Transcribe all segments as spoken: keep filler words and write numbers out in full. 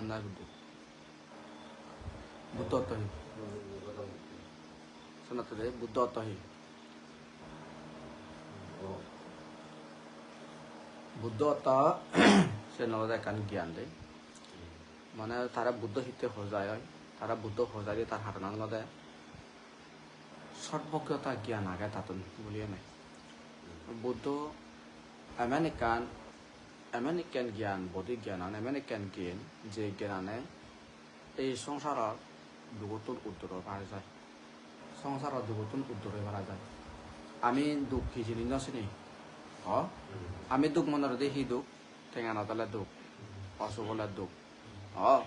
Sanat Buddho. Buddho ortho hi? Sanat de, Buddho ortho hi? Buddho ortho sen olode ekkan gyan de. Mane tare Buddho hitte hojai oi, tare Buddho hojai de tar haronan olode sotpokkyota gyan age tattun buli ene. Buddho emon ekkan, emon ekkan gyan, bodhi gyanan emon ekkan gyan, je gyanane ei songsaror dugottun uddor oi para jai. Songsaror dugottun uddor oi para jai. Ami duk hi jinis no sini? O? Ami duk mone gorode hi duk? Tenga no thele duk, osuk ole duk, o,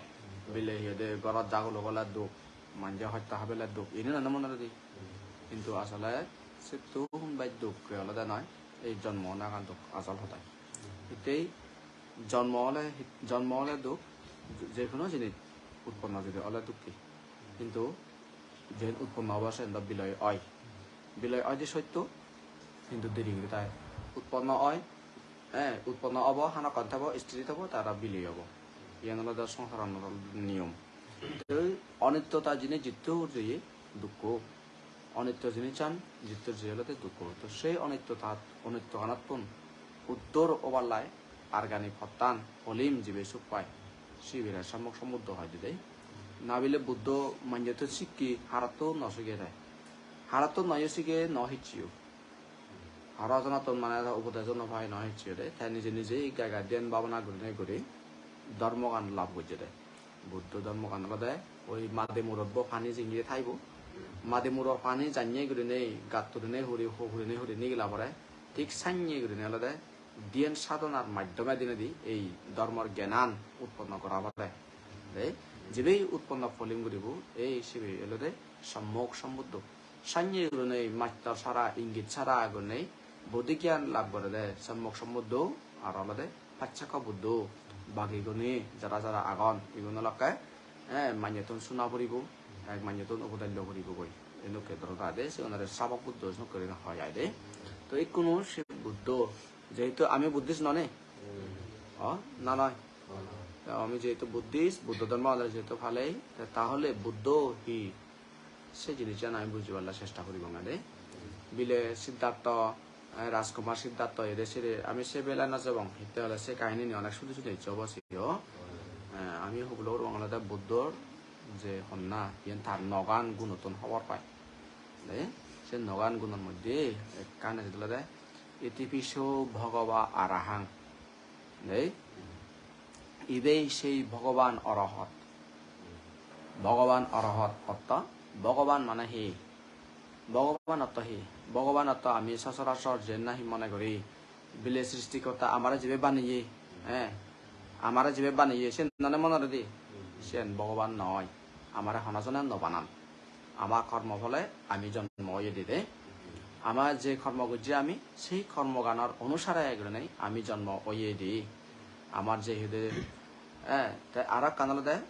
bile hi hoide gorot jaguluk ole duk, manje hotta habele duk, ini nonne mone gorodi. Hintu asole settun bej duk olode noi, ei jonmo onagan duk asol hodai. Hittei jonmo ole, jonmo ole duk, je hono jinis utponno jodi ole duk hi. Hintu jen utponno obo sen do biloy oi. Biloy oi de sotto, hintu deri guri tai utponno oi, eh, utponno obo, hamakkai thebo, sthiri thebo, te aro biloy obo. Iyan olode songsaranor niyom. Te onittota jinis jittur jeye dukko. Onitto jinissan jittur jeye olode dukko. To sei onittotat, onittoanattun uddor obar lai argani pottan holim jibe suk pai, sibere Sammok Sambuddho hoide de. Nabile Buddho manjottun sikke, harottun no sige de. Harottun noyo sige, no hiccheyo. Haro jonottun mane upodejo no pai, no hiccheyo de. Te nije nije gai gai dhyan bhabona gurinei guri dhormogan lab gojje de. Buddho dhormogan olode oi madi murot bo pani jingiye thaibo. Madi murot pani janye gurinei, gatturinei huri, hu-, hurinei huri nigila pore, thik sanye gurinei olode dhyan sadhonar maddhome dinedi ei dhormor gyanan utponno gora pore. Ei jibe utponno polim guribo, ei sibe olode Sammok Sambuddho. Sanye gurinei mastor sara, ingit sara gurinei bodhi gyan lab gorede Sammok Sambuddho, aro olode Pacchekko Buddho. Bagigune jara jara agon, igun olakke, eh, manjottun suna puribo, ek manjottun upodello puribo goi. Endokke dhoron age de, sigunore Sravok Buddho endokke guri hoi ai de. To ikkunu se Buddho, jehetu ami Buddhist noni, o, na noi? To ami jehetu Buddhist, Buddho dhormo olode jehetu palei, te tahole Buddho hi? Se jinissan ami bujibar lai chesta guribong ade. Bile Siddhartho, eh, Rajkumar Siddhartho ede sire ami se bela no jebong. Hitte ole se kahinini onek sudi sudi ecche obo siyo. Eh, ami hobolo guribong olode Buddhor je honna, iyen tar nogan gunottun hobor pai. De, se nogan gunor moddhe ekkan ejede olode Itipi so Bhagava Arahang. Dei, ibei sei Bhogoban Orohot. Bhogoban Orohot ortho, Bhogoban mane hi? Bhogoban ortho hi? Bhogoban ortho ami sochorachor jen nahi mone guri, bile srishtikorta amare jibe baneye, eh, amare jibe baneye, siyen none mone goredi? Siyen Bhogoban noi. Amare hono jone no banan. Ama kormo phole ami jonmo oyedi de. Ama je kormo gojje ami, sei kormoganor onusare gurinei ami jonmo oyedi. Amar je hide, eh, te aro ekkan olode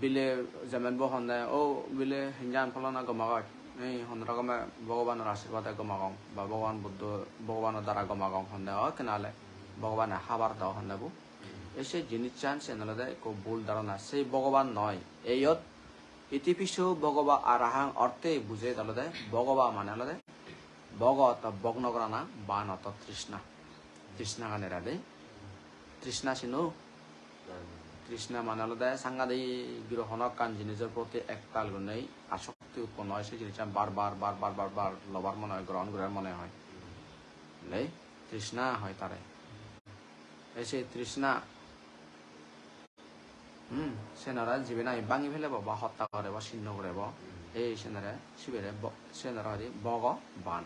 bile jemen bo honne, o bile hinjan pholona gom agoj, ei hono rokome Bhogobanor ashirbade gom agong, ba Bhogoban Buddho, Bhogobanor dara gom agong honne, o ekkena ole Bhogobane habar do honne bo. Ei se jinissan siyen olode ekko bhul dharona, sei Bhogoban noi. Eyot itipi so Bhagava Arahang orthe bujeyede olode Bhagava mane olode bhogo ortho bhogno gorana, ban ortho trishna. Trishna gane rade. Trishna sino? Trishna mane olode sangadik guro hono ekkan jinisor proti ektal gurinei asokti utponno oi, se jinissan bar bar, bar bar, bar bar lobar mone oi, grohon guribar mone oi. Lei, trishna hoi tare. Ei se trishna, hmm, senore jibe nahi bangi pelebo ba hotta gorebo, sinno gorebo, ei senore sibere bo-, senore hoide Bhogoban,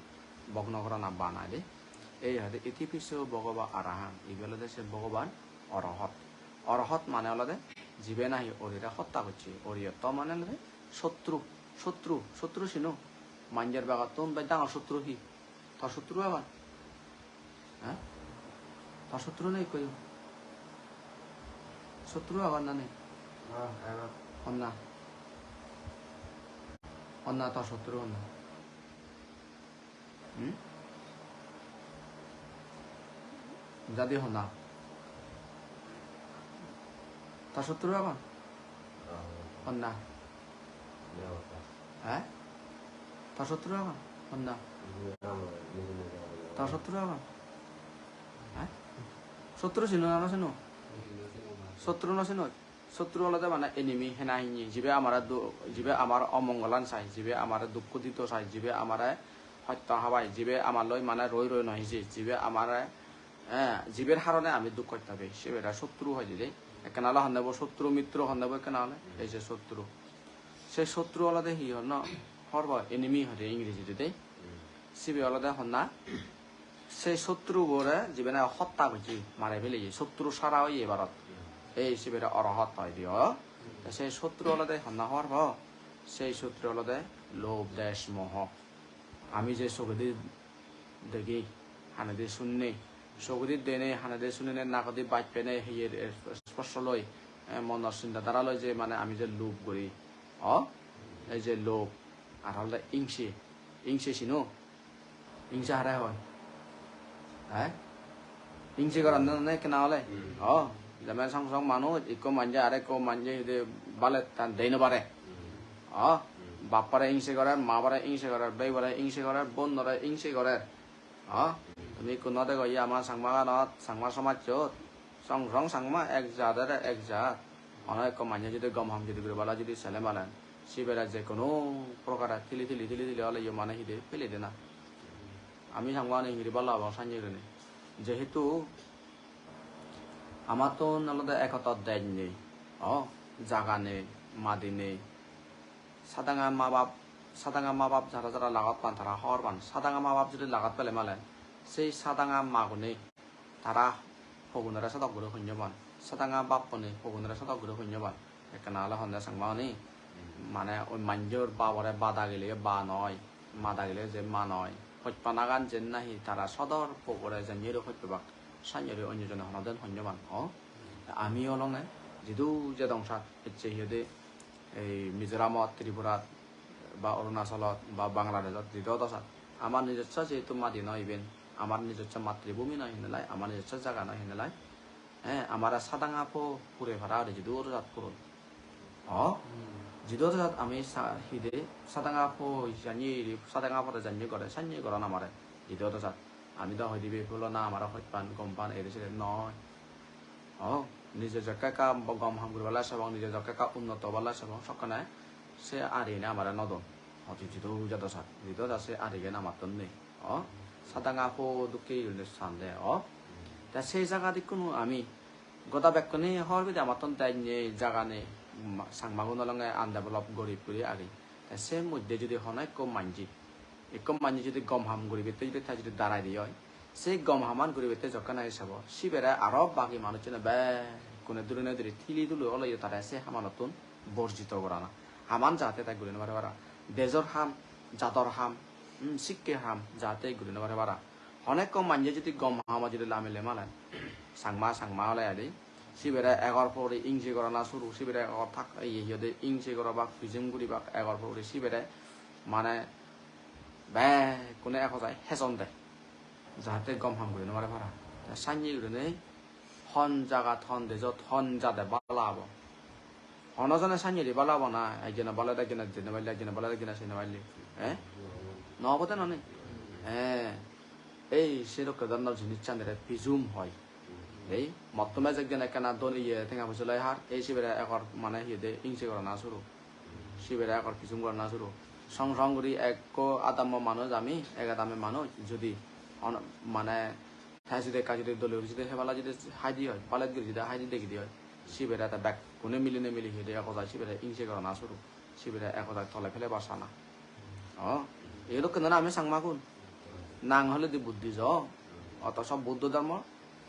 bhogno gorana ban aide. Ei hoide itipi so Bhagava Arahang, ibe olode se Bhogoban Orohot. Orohot mane olode jibe nahi orire hotta gocche, oriyotto mane olode sotru, sotru, sotru sino? Manjor begottun bej dangor sotru hi? Tor sotru agon? Hah? Tor sotru nei ekkoyo? Sotru agon na nei? Ah, agon. Honna? Honna tor sotru honna? Hmm? Jadi honna? Tar sottru agon? Honna? He? Tar sottru agon? Honna? Tar sottru agon? He? Sottru sino na no sino? Sottru no sino? Sottru olode mane enemy, hena hini, jibe amare du-, jibe amar omongolan sai, jibe amare dukko dito sai, jibe amare hosto habai, jibe amar loi mane roi roi no hije, jibe amare, eh, jiber harone ami duk hosto pei, sibere sottru hoide de. Ekkena ole honne bo sottru, mitro honne bo ekkena ole, ei je sottru. Se sottru olode hi honno, hobor po, enemy hoide Ingrejidi de. Sibe olode honna, se sottru bore jibene hotta gocche, mare peleye, sottru sara oye ebarot. Ei sibere orohot hoide o. Te se sottru olode honna hobor po? Sei sottru olode lobh, desh, moho. Ami je sogedi degi, hanedi sunni, sogedi dene, hanedi sunnine, nagodi baj pene, hiyer sporsho loi, eh, monor sinta dhara loi je mane ami je lobh guri, o, ei je lobh, ar olode ingse, ingse sino? Ingse hare hoi? He? Ingse goran na, na ekkena ole? Hmm. O, jemon song song manuj, ikko manje are ikko manje hide balettan dei no pare. Hmm. O, hmm, bappare ingse gorer, mabare ingse gorer, beibare ingse gorer, bonnore ingse gorer. O, hmm, tumi ikko no dego ye ama Changmaganot, Changma somajjot, song song Changma ek jat ere ek jat. Hono ekko manje judi gom ham judi guri bala judi sele malen, sibere je hono prokare thili thili thili thili oleyo mane hide pele dena. Ami Changmagune hingiri bala obong sanye gurinei. Jehetu amattun olode ekotor dej nei, o, jaga nei, madi nei. Sadanga ma bap, sadanga ma bap jara jara lagot pan tara hobor pan. Sadanga ma bap judi lagot pele malen, sei sadanga magune tara pogunore sodok guri honyo pan. Sadanga bappune pogunore sodok guri honyo pan. Ekkena ole honde Changmagune, mane oi manjor babore ba dagile ba noi, ma dagile je ma noi. Hojpanagan jen nahi tara sodor pogore janye ro hojpebak, sanye ro onyo jone hono den honyo pan. O, ami olonge jidu jedong sat ecche hi hoide ei Mizoramot, Tripurat, ba Arunachalot, ba Bangladeshot, jidu odo sat. Amar nijosso jehetu madi noi iben, amar nijosso matribhumi noi hinelai, amar nijosso jaga noi hinelai, eh, amare sadanga po hure para uri jidu odo sat puron. O, jidu odo sat ami sa-, hide sadanga po janye, sadanga pore janye gore, sanye goron amare, jidu odo sat. Ami do hoi dibe pulona amare hoj pan, gom pan, ere sere noi. O, nije jokke ekka bo-, gom ham guribar lai sebong, nije jokke ekka unnoto obar lai sebong, sokkene se arine amare no don. Hoto jidu jado sat, jidu jado se arigen amattun nei. O, sadanga po dokke gurinei sande, o. Te se jagat ikkunu ami goda bekkune hobor pide amattun dej nei, jaga nei, ma-, Changmagun olonge undevelop gorib guri agi. Te se moddhe judi hono ekko manje, ekko manje judi gom ham guribatte judi te judi darai de oi, se gom haman guribatte jokke nahi sebo, sibere aro bagi manuchchune bekkune durine duri thili tuli oleyo tare se hamanottun borjito gorana. Haman jate te guri no pare para. Dejor ham, jador ham, hmm, sikke ham jate guri no pare para. Honekko manje judi gom hamot judi lamile malen, Changma, Changma ole adi, sibere egor pori ingse gorana suru, sibere egor thak, iye, hi hoide, ingse gorobak, pijum guribak, egor pori sibere mane bekkune ek hojai hejon de, jahate gom ham guri no pare para. Te sanye gurinei hon jagat, hon dejot, hon jade bala obo? Hono jone sanye di bala obo na, ekjone bale de, ekjone di no palle, ekjone bale de, ekjone si no palle. Eh? No obo de noni? Eh. Ei sedokke dhoronor jinissanire pijum hoi. Ei, motto mej ekjone ekkena don iye tenga poise loi har, ei sibere egor mane hi hoide ingse gorana suru. Sibere egor pijum gorana suru. Song song guri ekko adammo manuj ami, ek adammo manuj, judi on-, mane te judi ekka judi dole guri judi hebala judi haidi oi, balet guri judi haidi degidi oi, sibere te bekkune milinei mili hi hoide ek hojai sibere ingse gorana suru. Sibere ek hojai tole pelebar sana. O, ei dokken ami Changmagun. Nang holede Buddhist o. Otoso Buddho dhormo,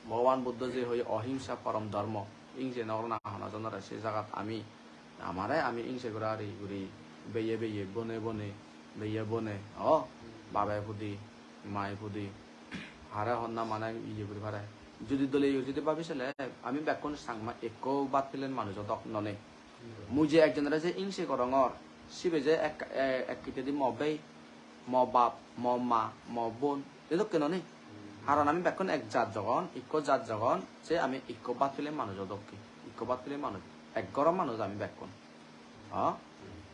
Bhogoban Buddho je hoi ohimsa porom dhormo. Ingse no gorana hono jonore, se jagat ami, amare ami ingse gora guri, beye beye, bone bone, beye bone, o, babe pudi, mai pudi, hare honna mane iye guri pare. Judi dole judi babi sele, ami bekkun Changma ekko bat pilen manujo dok nonei. Mui je ekjonore je ingse gorongor, sibe je ek, e-, ek hittedi mo bei, mo bap, mo ma, mo bon, edokke noni. Haron ami bekkun ek jat jogon, ikko jat jogon, se ami ikko bat pile manujo dokke, ikko bat pile manuj. ek goro manuj ami bekkun. O,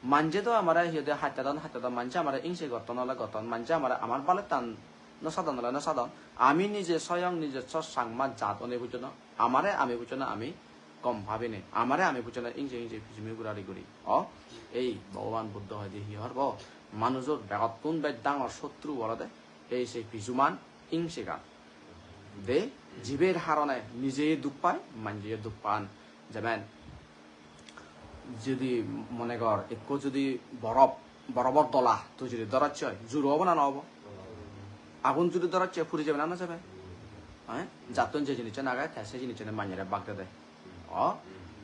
manje do amare hi hoide hattadon, hattadon, manje amare ingse gotton ole gotton, manje amare amar balettan no sadon ole no sadon. Ami nije soyong nijosso Changma jat onei pujjono, amare ami pujjono ami gom pabine, amare ami pujjono ingse ingse pijumi gurari guri. O, ei Bhogoban Buddho hoide hi horbo, manujor begottun bej dangor sotru olode ei se pijuman, ingsegan. De, jiber harone nije duk pai, manje duk pan. Jemen, jodi mone gor, ekko jodi borof, borobor dola tui jodi doracche oi, juro obo na no obo? Agun jodi doracche, puri jebe na no jebe? Eh? Jattun je jinissan age, te se jinissane manjere bak dede. O,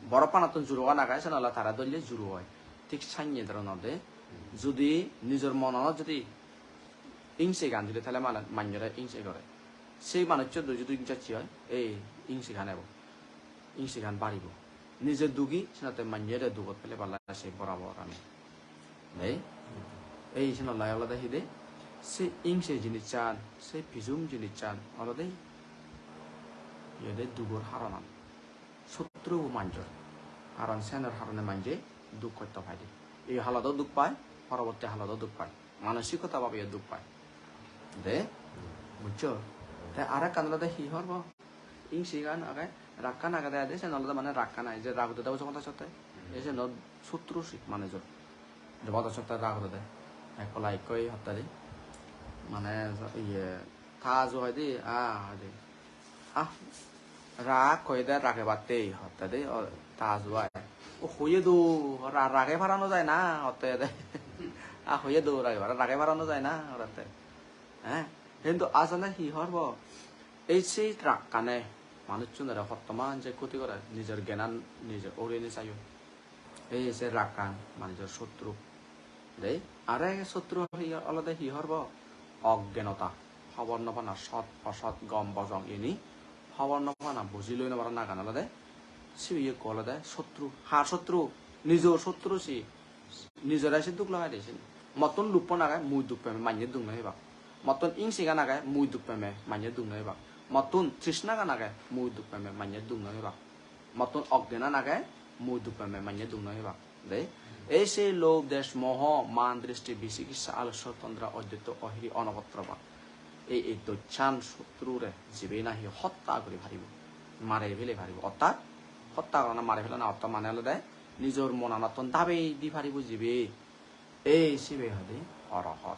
borof panattun jurogan age, sen ole tara dolle juro oi. Thik sanye dhoronor de. Jodi nijor monanot jodi ingsegan jodi thele mane manjore ingse gore. Sei manuccho do jodi jacche oi, ei ingsegan ebo. Ingsegan baribo. Nije dugi, senotte manjore dugot pele palla se borabor ami. Dei? Ei senollai olode hi de? Se ingse jinissan, se pijum jinissan olode hi hoide dugor haronan. Sotru manjor. Haron senor harone manje duk hosto paide. Ei halodo duk pai, poroborti halodo duk pai. Manosikota babeyo duk pai. De, bujjo? Te arekkan olode hi horbo? Ingsigan age, rakkan agede ade, sen olode mane rakkan ai, je rag udede obo somoda sotte. E sen sotru si manujor. Jobada sotte rag udede. Ekkola ikkoi hotte di. Mane iye, ta aju hoide, ah, hoide. Ah, rag hoide ragebatte hotte di, o, ta aju ai. O, hoye do, ra-, rage para no jai na, hotte de. Ah, hoye do, rage para, rage para no jai na, hotte. Eh, hintu asole hi horbo? Ei sei rakkane manuchunore hottoman je khoti gore, nijor gyanan nije urine sayo. Ei se rakkan manujor sotru. Dei, are sotru hi olode hi horbo? Oggenota, hobor no pana, sot osot, gom bojong ini, hobor no pana, buji loi no para nagan olode, sibe ekko olode sotru. Har sotru? Nijor sotru si. Nijore se duk lagai de sini. Mottun lubhon age, mui duk peme, manye duk no hebak. Mottun ingsigan age, mui duk peme, manye duk no hebak. Mottun trishnagan age, mui duk peme, manye duk no hebak. Mottun oggenan age, mui duk peme, manye duk no hebak. De, ei se lobh, desh, moho, man, dristi, bicikitsa, alosyo, tondra, oddetto, ohiri, onopottro ba. Ei, ei dochan sotrure jibe nahi hotta guri paribo, mare fele paribo. Ortat hotta gorana, mare felana ortat mane olode nijor monanottun dabei di paribo jibe. Ei sibe hoide orohot.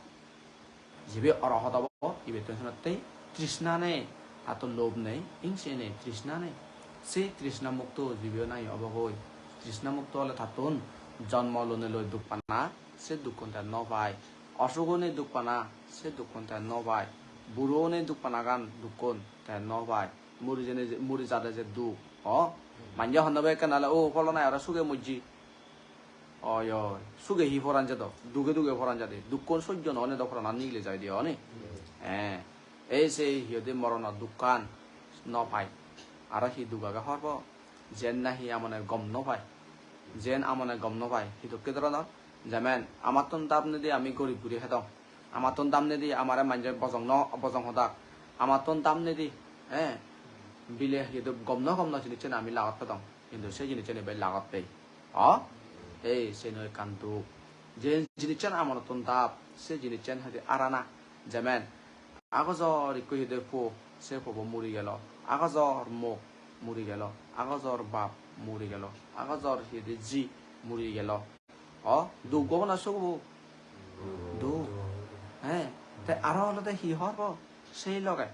Jibe orohot obo, ibettun senottei trishna nei, tattun lobh nei, ingse nei, trishna nei. Se trishna mukto jibe nahi obogoi. Trishna mukto ole tattun jonmo lone loi duk pana, se dukkun te no pai. Osuk onei duk pana, se dukkun te no pai. Buro onei duk panagan dukkun te no pai. Muri jene je, muri jade je duk, o, manje honno be ekkan ole, o, pholonai aro suge mojje. Oi, oi, suge hi poran jadon, duge duge poran jade, dukkun sojjo no one do poranan nigile jai de oni. Eh, ei se hi hoide morono dukkan no pai. Aro hi duk age horbo? Jen nahi amone gom no pai. Jen amone gom no pai. Hi dokke dhoronor? Jemen, amattun dam nedi ami gorib guri hedong. Amattun dam nedi amare manje bojong no, bojong hodak. Amattun dam nedi, eh, bile hi hoide gom no gom no jinissan ami lagot pedong. Hintu se jinissan ibe lagot pei. O? Ei, seno ekkan duk. Je jinissan amonottun dap, se jinissan hoide arana. Jemen, agojor ikko hi hoide po, se pobo muri gelo. Agojor mo muri gelo. Agojor bap muri gelo. Agojor hi hoide ji muri gelo. O, duk obo na suk obo? Duk. He, te aro olode hi horbo? Sei loge.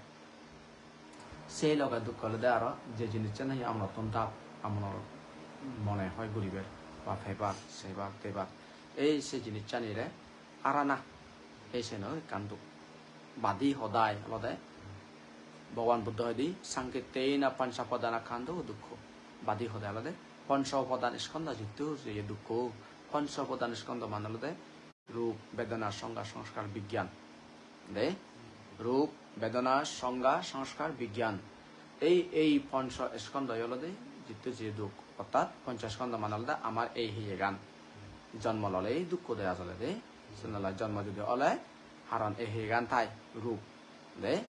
Sei loge duk olode aro je jinissan nahi amonottun dap, amonor mone hoi guribar ba pebar, sebar, tebar. Ei se jinissanire arana. Ei seno ekkan duk. Badi hodai olode Bhogoban Buddho hoide, "Sankhittena panca upadana khandho dukkho." Badi hodai olode poncho upadan skondho jitto je dukkho. Poncho upadan skondho mane olode rup, bedona, songga, songskar, bigyan. De? Rup, bedona, songga, songskar, bigyan. Ei, ei poncho skondho olode jitto je duk. Ortat poncho skondho mane olode amar ei heyegan. Jonmo lolei dukko de asole de. Sen ole jonmo jodi ole, haron ei heyegan thai, rup. De?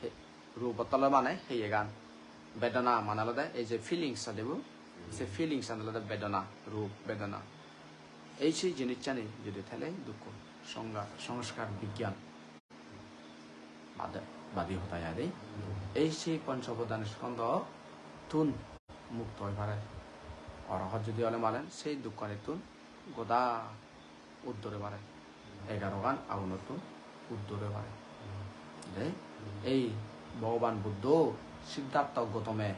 He-, rup ottole mane heyegan. Bedona mane olode ei je feelings adebo. Se feelings an olode bedona, rup bedona. Ei sei jinissani jodi thele dukko, songa-, sanskar bigyan bade, badi hodai adi. Ei sei ponchopodan skondo tun mukto oi pare. Orohot jodi ole malen sei dukkanittun goda uddore pare. Egarogan agunottun uddore pare. De, ei Bhogoban Buddho Siddhartha Gautame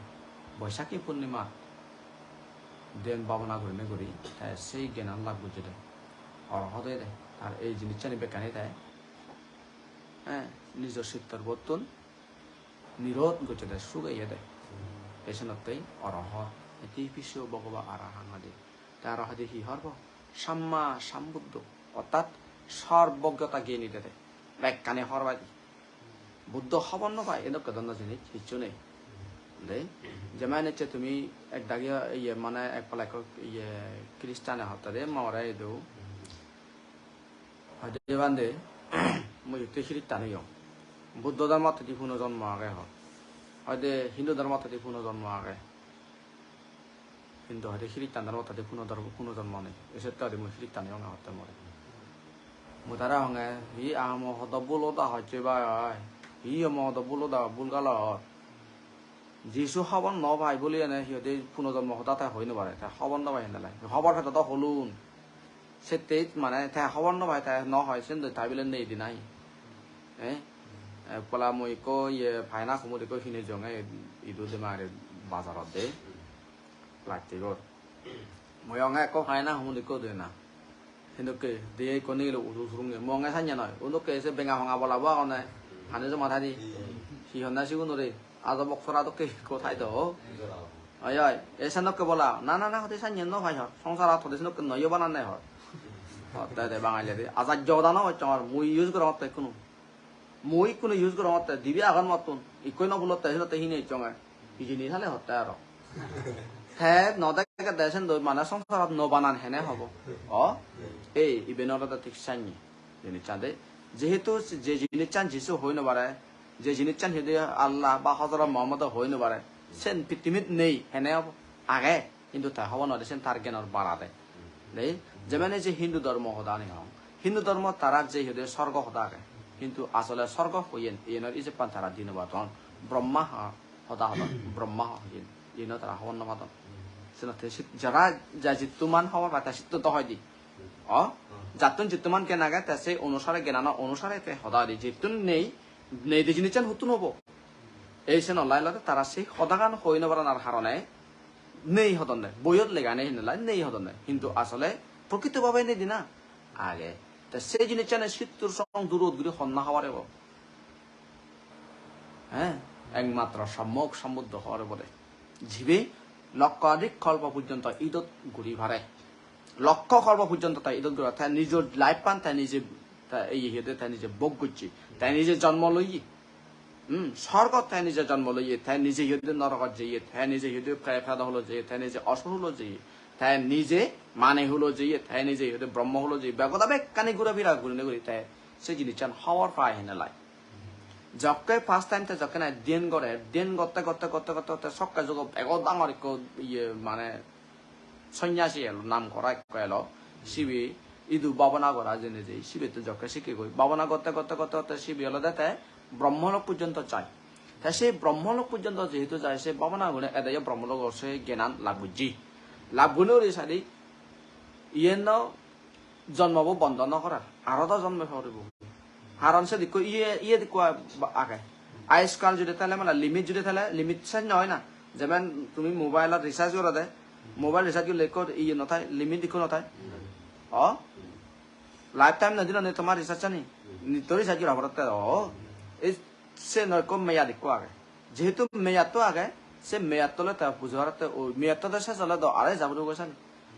Boishakhi Purnimat dhyan bhabona gurinei guri te sei gyanan lab gojjede. Orohot oyede. Ar ei jinissani bekkani te, eh, nijo sittor bottun nirodh gojjede, sugeyede. Esenottei orohot, iti piso Bhagava arahang adi. Te aro hoide hi horbo? Samma Sambuddho, ortat sorbogyota gyani dede. Bekkani hor pai de. Buddho hobor no pai, edokke dhoronor jinis hissu nei. De, jemon ecche tumi ek dagi iye mane ek pala ekko iye Christian-e hotte de more idu. Hoide bhante, mui hitte Christian oyong. Buddho dhormot hoide puno jonmo age hor. Hoide Hindu dhormot hoide puno jonmo age. Hindu hoide Christian dhormot hoide puno dhor-, puno jonmo nei. Esette hoide mui Christian oyong hotte more. Mui tare honge, hi amo hodo bul hoda hocche bai. Hi amo hodo bul hoda, bul galot. Jisu hobor no pai buli ene hi hoide puno jonmo hoda te hoi no pare. Te hobor no pai hende lai. Hobor pedo do holun. Sette mane te hobor no pai, te no hoi, sen do tai bile nei di nahi. Eh? Eh, pola mui ikko iye paina humut ikko hine jonge idu de mare bazarot de. Plastic-or. Mui onge ekko paina humut ikko de na. Hindokke diye ikko nigilo udu surunge. Mui onge sanye noi. Undokke se benga honga bola bo agone. Pani joma thai di. Hi honna sigunore. Ajo boksora dokke ikko thai do. Oi, oi. E senokke bola. Na, na, na, hoide sanye no pai hor. Songsarot hoide senokke noyo bananne hor. Hotte de Bangaile de. Ajajjo hoda no hocchong hor. Mui use gorongotte ikkunu. Mui ikkunu use gorongotte. Dibe agon mottun. Ikkoi no pulotte senotte hini ecchonge. Hijeni sale hotte aro. Te no degede sendoi mane songsarot no banan hene hobo. O? Ei, iben olode thik sanye. Jinissan de. Jehetu je jinissan Jisu hoi no pare, je jinissan hide Allah ba Hozorot Muhammad hoi no pare, sen pittimit nei, hene hobo? Age, hintu te hobo no de sen tar gyanor barade. Dei, jemon ei je Hindu dhormo hoda ani hong. Hindu dhormo tara je hide sorgo hoda age. Hintu asole sorgo hoyen, iyenor ijeppan tara di no padon. Brahma ha-, hoda hodon, Brahma hoyen. Iyeno tara hobor no padon. Senotte sit-, jara ja jittuman hobor pai, ta sitto do hoi di. O? Jattun jittuman gyan age, te se onusare, gyanano onusare te hoda hoi di. Jittun nei, nei de jinissan huttun hobo? Ei sen olai lode tara sei hodagan hoi no paranar harone nei hodonde, boiyot lega nei hinelai nei hodonde. Hintu asole prokito bhabe nei di na age. Te sei jinissane sittur song durot guri honna hobor ebo. He? Ekmatro Sammok Sambuddho hobor ebo de. Jibe lokko adik kolpo porjonto idot guri pare. Lokko kolpo porjonto te idot guri pare. Te nijor life-an te nije, te ei hiyede te nije bhog gocche. Te nije jonmo loye. Hmm, sorgot te nije jonmo loye, te nije hiyede norogot jeye, te nije hiyede pe-, pedo hulot jeye, te nije osur hulot jeye, te nije mani hulot jeye, te nije hiyede Brahma hulot jeye, begoda bekkani gura fira gurinei guri te se jinissan hobor pai henelai. Jokke first time te jokke nahi dhyan gore, dhyan gotte, gotte, gotte, gotte, gotte sokke jogo bego dangor ikko iye mane sonyasi elo, nam gora ekko elo, sibe idu bhabona gora jeinei jei, sibe to jokke sikke goi. Bhabona gotte, gotte, gotte, gotte sibe olode te Brahmalok porjonto jai. Te se Brahmalok porjonto jehetu jai, se bhabona gune edeyo Brahmalokor se gyanan lab gojje. Lab gune uri sadi, iyen no jonmobo bondo no gorar, aro do jonmo poribo. Haron se dikko iye, iye dikko a-, age. Ajkal jodi thele mane limit jodi thele, limit senne oi na. Jemon tumi mobile-ot recharge gorode, mobile recharge gorle ikko iye no thai, limit ikko no thai. O? Lifetime no dilo ne tomar recharge ani. Nitto recharge gora porotte o. Ei se no ikko meyad ikko age. Jehetu meyad to age, se meyad tole ta bujo porotte o meyad to ses ole do are jabure goi sani.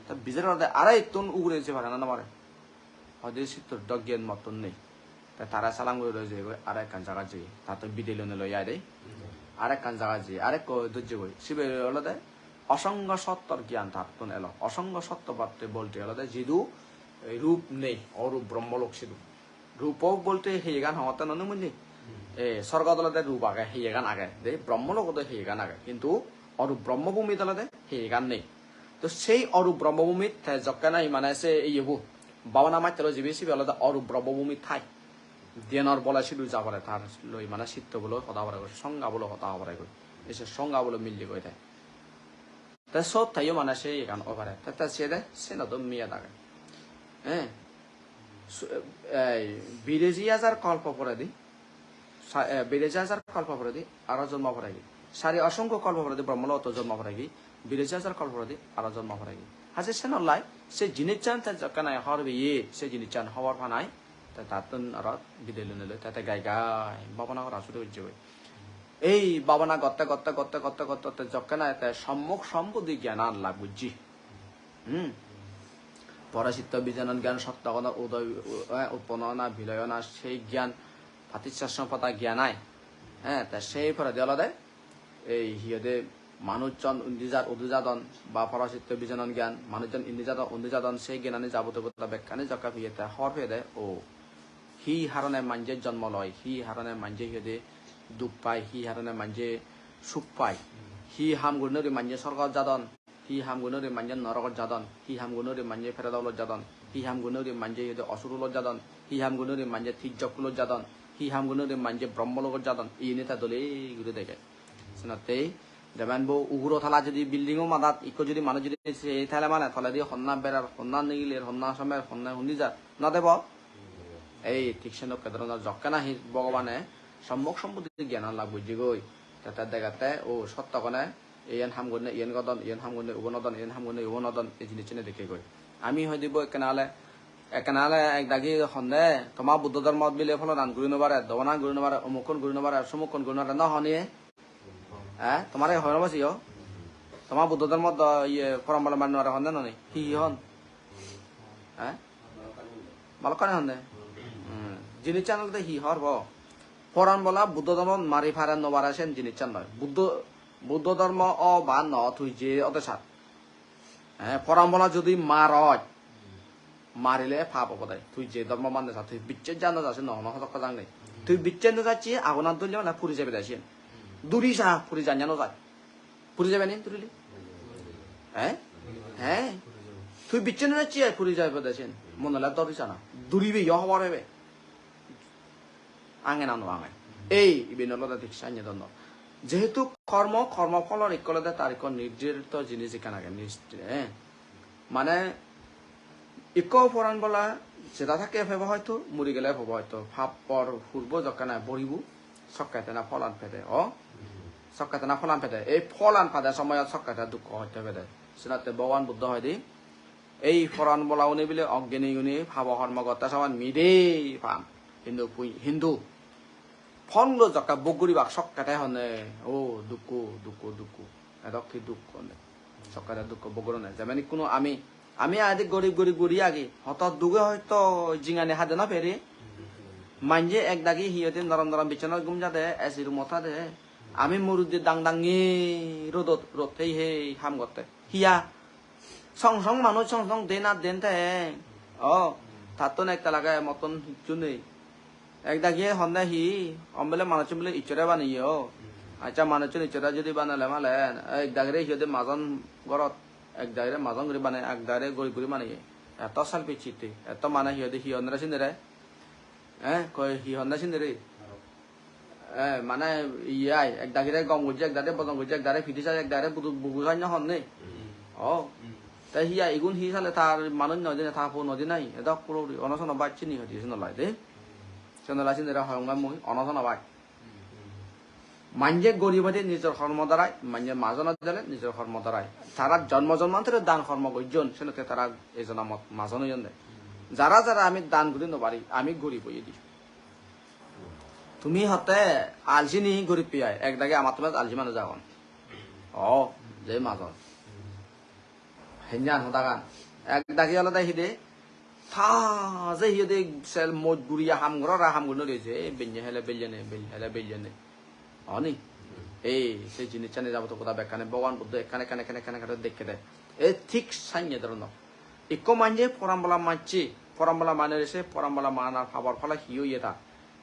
Ta bijer gorode are ittun ugure je pare na no pare. Hoide sittor dok gyan mottun nei. Te tara salam guri loi jeyegoi aro ekkan jagat jeye. Tattun bidey lonei loi ai de. Aro ekkan jagat jeye. Aro ekko dojjegoi. Sibe olode osongo sottor gyan tattun elo. Osongo sotto batte bolte olode jidu rup nei, orup Brahmalok sidu. Rupo bolte heyegan hongotte nw nw mundi. E, sorgot olode rup age, heyegan age. De, Brahmalogot do heyegan age. Hintu orup Brahmabhumit olode heyegan nei. Hintu sei Orup Brahmabhumit te jokke nahi mane se iyebo bhabana mattelo jibe sibe olode Orup Brahmabhumit thai. Dhyanor bole sidu ja pore tar loi mane sitto bole hoda pore goi, songga bole hoda pore goi. Ese songga bole mille goi te. Te sot taiyo mane se iyegan oi pare. Te, te siyede, siyenot do miyet age. Eh? Su-, ei, birashi hajar kolpo poredi, sa-, eh, birashi hajar kolpo poredi aro jonmo poregi. Sari osongkho kolpo poredi Brahmalogottun jonmo poregi, birashi hajar kolpo poredi aro jonmo poregi. Haje senollai, se jinissan te jokke nahi hobor peye, se jinissan hobor panai, te tattun aro bidey lonei loi, te, te gai gai bhabana gora suru gojjegoi. Ei bhabana gotte, gotte, gotte, gotte, gotte, te jokke nahi te sommok sombodhi gyanan lab gojje. Hmm. Porositto bijanon gyan, sottogono udoy, u-, eh, utponno ona, biloy ona, sei gyan, paticchasmupada gyan ai. Eh, te sei poredi olode, ei hi hoide, manuchchun indi jar, undi jadon, ba porositto bijanon gyan, manuchchun indi jadon, undi jadon, sei gyanani jabotiyo goda bekkani jokke peye te hobor peye de, o, hi harone manje jonmo loi, hi harone manje hi hoide duk pai, hi harone manje suk pai, hi ham gurinei manje sorgot jadon, hi ham gurinei manje norogot jadon, hi ham gurinei manje peredo ulot jadon, hi ham gurinei manje hi hoide osur ulot jadon, hi ham gurinei manje tijjok ulot jadon, hi ham gurinei manje Brahmalogot jadon, iyeni te dole guri dege. Senottei, jemon bo uguro tala jodi building-o madat ikko jodi manuj jodi sei tele mane toledi honna berar, honna nigiler, honna somer, honna hundi jar, no debo? Ei, thik senokke dhoronor jokke nahi Bhogobane sommok sombodhi gyanan lab gojjegoi. Te te degette, o, sottogone, iyen ham gonne iyen godon, iyen ham gonne ubo nodon, iyen ham gonne ubo nodon, ei jinissani dekkegoi. Ami hoide bo ekkena ole, ekkena ole ek dagi honde, toma Buddho dhormot bile pholonan guri no pare, dobonan guri no pare, omukkun guri no pare, somukkun guri no pare, no honi? Eh, tomare hoi no basiyo? Toma Buddho dhormot do iye poron bole mari no pare honde noni? Hi hi hon? Eh? Balokkani honde? Hmm. Jinissan olode hi hor bo? Poran bola Buddho dhormot mari pare no pare sen jinissan noi. Buddho, Buddho dhormo o ba no tui je ode sat. Eh, poran bola jodi maroj, marile pap obode. Tui je dhormo mande sa, tui bicches ja no ja, se no hono hodokko jang nei. Tui bicches no jacche, agunan dhulle mane puri jebe de siyen. Duri sa, puri jan ja no jai. Puri jebe ni durili? Eh? Eh? Tui bicches no jacche, puri jebe de siyen. Mon ole duri sa na. Duribe yo hobor pebe. Ange na no ange. Ei, iben olode thik sanye dondon. Jehetu kormo, kormo pholor ikko olode tar ikko nirdhirito jinis ekkan age, nist-, eh. Mane, ikko poran bola jeda thakke pebo hoito, muri gele pebo hoito. Pappor purbo jokkene boribo, sokke tena pholan pede, o? Sokke tena pholan pede. Ei pholan pade somoyot sokke te dukko hosto pede. Senotte Bhogoban Buddho hoide, ei poran bola une bile oggeni une pabo hormo gotte somoyot mide pan. Hintu pui-, hintu phol lo jokke bhog guribak sokke te honne, o dukko, dukko, dukko. Edok hi duk honne. Sokke te dukko bhog gorone. Jemon ikkunu ami, ami adi gorib, gorib guri agi. Hoto duge hoito jingani hade no peri. Manje ek dagi hi hoide norom norom bichonat gum jade, A C roomot thade. Ami murudde dang dangi rodot, rod hei hei ham gotte. Hiya? Song song manuj song song den ar den te. O, tattun ektal age, mottun hissu nei. Ek dagi honne hi, hom bile manuchchun bile Issore baneye o. Accha, manuchchun Issore jodi banele malen, ek dagire hi hoide majon gorot, ek dagire majon guri baneye, ek dagire gorib guri baneye. Etto selfish hitte, etto mane hi hoide hi honne re sini re? Eh, koi hi honne sini re? Eh, mane iye ai, ek dagire gom gojje, ek dagire bodom gojje, ek dagire pidi saj, ek dagire budu-, bugu saj no honne. O. Te hi ai, igun hi sale tar manuj noi dine, ta po noi dine, edok puro puri, ono sono baj sini hoide, sini lai de. Sini lai sini re hoyonga mui, ono sono baj. Manje gorib oide nijor hormo darai, manje majon oide nijor hormo darai. Tara jonmo jonmantore dan hormo gojjon, senotte tara ei jonmot majon oyon de. Jara jara ami dan guri no pari, ami gorib oye di. Tumi hotte alsini gorib piyai, ek dagi amattun bej alsi manuj agon. O, je majon. Henjan hodagan. Ek dagi olode hide, ta je hide sel moj guriya ham goror, ham guri no rije, benne hele bellene, bel-, hele bellene. Oni? Ei, se jinissani jabotiyo goda bekkani Bhogoban Buddho ekkan ekkan ekkan ekkan ekkan dekke de. E thik sanye dhoronor. Ikko manje porambola macche, porambola mane rese, porambola manar pabor phala hi oye ta.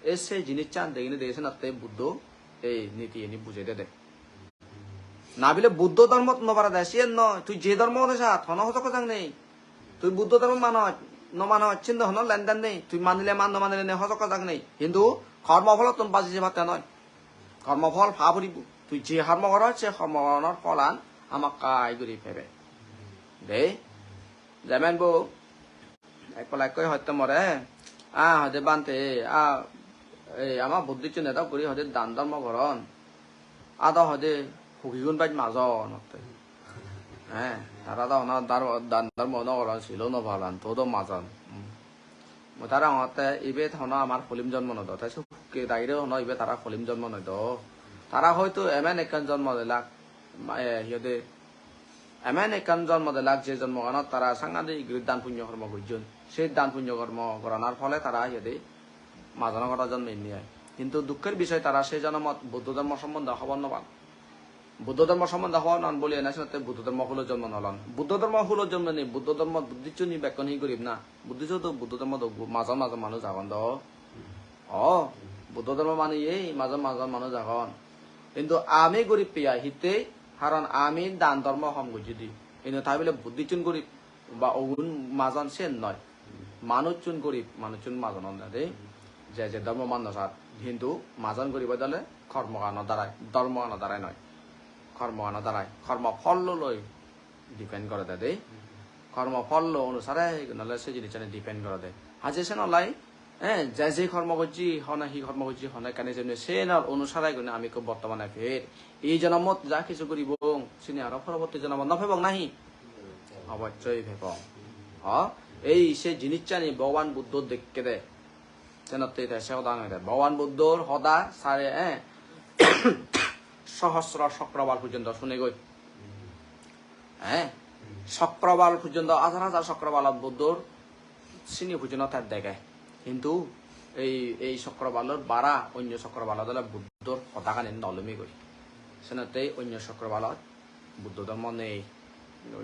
E se jinissan degine dege senotte Buddho ei nitiyeni bujei dede. Nabile Buddho dhormot no parade, siyen noi. Tui je dhormo hode sat, hono hojok hojak nei. Tui Buddho dhormo manoj, no manoj, siyen do hono lenden nei. Tui manile man, no manile nei, hojok hojak nei. Hintu kormo pholottun baji jebatte noi. Kormo phol pa puribo. Tui je kormo goroj, se kormo goronor pholan hamakkai guri pebe. De, jemen bo, ek pala ekkoi hotte more, "Ah," hoide, "Bhante, ah, ei ama Buddhistune edok guri," hoide, "dan dhormo goron. Ado," hoide, "hugigun baj majon," hotte. Eh, tara do hono dar-, dan dhormo no goron, silo no palan, to do majon. Hmm. Mui tara hongotte, "Ibet hono amar polim jonmo no do." Te se hukke dagire hono ibe tara polim jonmo noi do. Tara hoito emen ekkan jonmo delak, ma-, eh, hi hoide, emen ekkan jonmo delak, je jonmoganot tara sangadik guri dan punyo kormo gojjon. Sei dan punyo kormo goranar phole tara hi hoide majon ghorot jonmeyonne ai. Hintu dukher bishoy, tara sei jonomot Buddho dhormo sombonde hobor no pan. Buddho dhormo sombonde hobor no pan boli ene senotte Buddho dhormo hulo jonmo no lon. Buddho dhormo hulo jonmo nei, Buddho dhormo Buddhistuni bekkun hi gurib na? Buddhisto do Buddho dhormo do majon majon manuj agon do. O, Buddho dhormo maneye majon majon manuj agon. Hintu ami gurib piyai hittey, haron ami dan dhormo hom gojjidi. Hintu tai bile Buddhistun gurib ba ogun majon, siyen noi. Manuchun gurib, manuchun majon onde de. Je je dhormo manno sat. Hintu majon gurib oi dole kormogano darai, dhormogano darai noi. Kormogano darai. Kormo phollo loi depend gorede de. Kormo phollo onusare nole se jinissani depend gorede. Haje sen olai, eh, je je kormo gojji, hone hi kormo gojji, hone ekkani jemne senor onusare gune ami ikko bortomane per. Ei jonomot ja kichu guribong, sini aro poroborti jonomot no pebong nahi? Obossoi pebong. Ho? Ei se jinissani Bhogoban Buddho dekkede. Senotte te se hoda hoide. Bhogoban Buddhor hoda sare, eh, sohosro chokrobal porjonto sunegoi. Eh? Chokrobal porjonto, hajar hajar chokrobalot Buddhor sini porjonto te dege. Hintu ei, ei chokrobalor bara onyo chokrobalot ole Buddhor hodagani no lumigoi. Senotte onyo chokrobalot Buddho dhormo nei.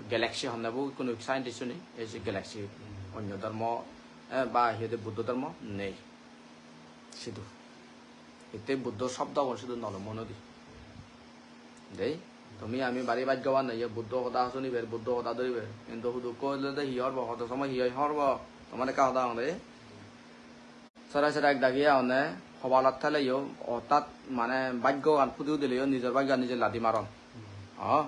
Galaxy honne bo hono scientist-une, ei je galaxy, onyo dhormo, eh, ba hi hoide Buddho dhormo nei. Sidu. Hitte Buddho shobdogun sidu no lommo nodi. Dei, tumi ami bari bhagyoban oye, Buddho hoda suniber, Buddho hoda dhoriber. Hintu hudukko olode hi horbo, hodo somoy hi oi horbo? Tomar ekka hoda hong de. Sara sara ek dagi agonne, hobalot theleyo, ortat mane bhagyogan pudi udileyo nijor bhagyogan nije ladi maron. O,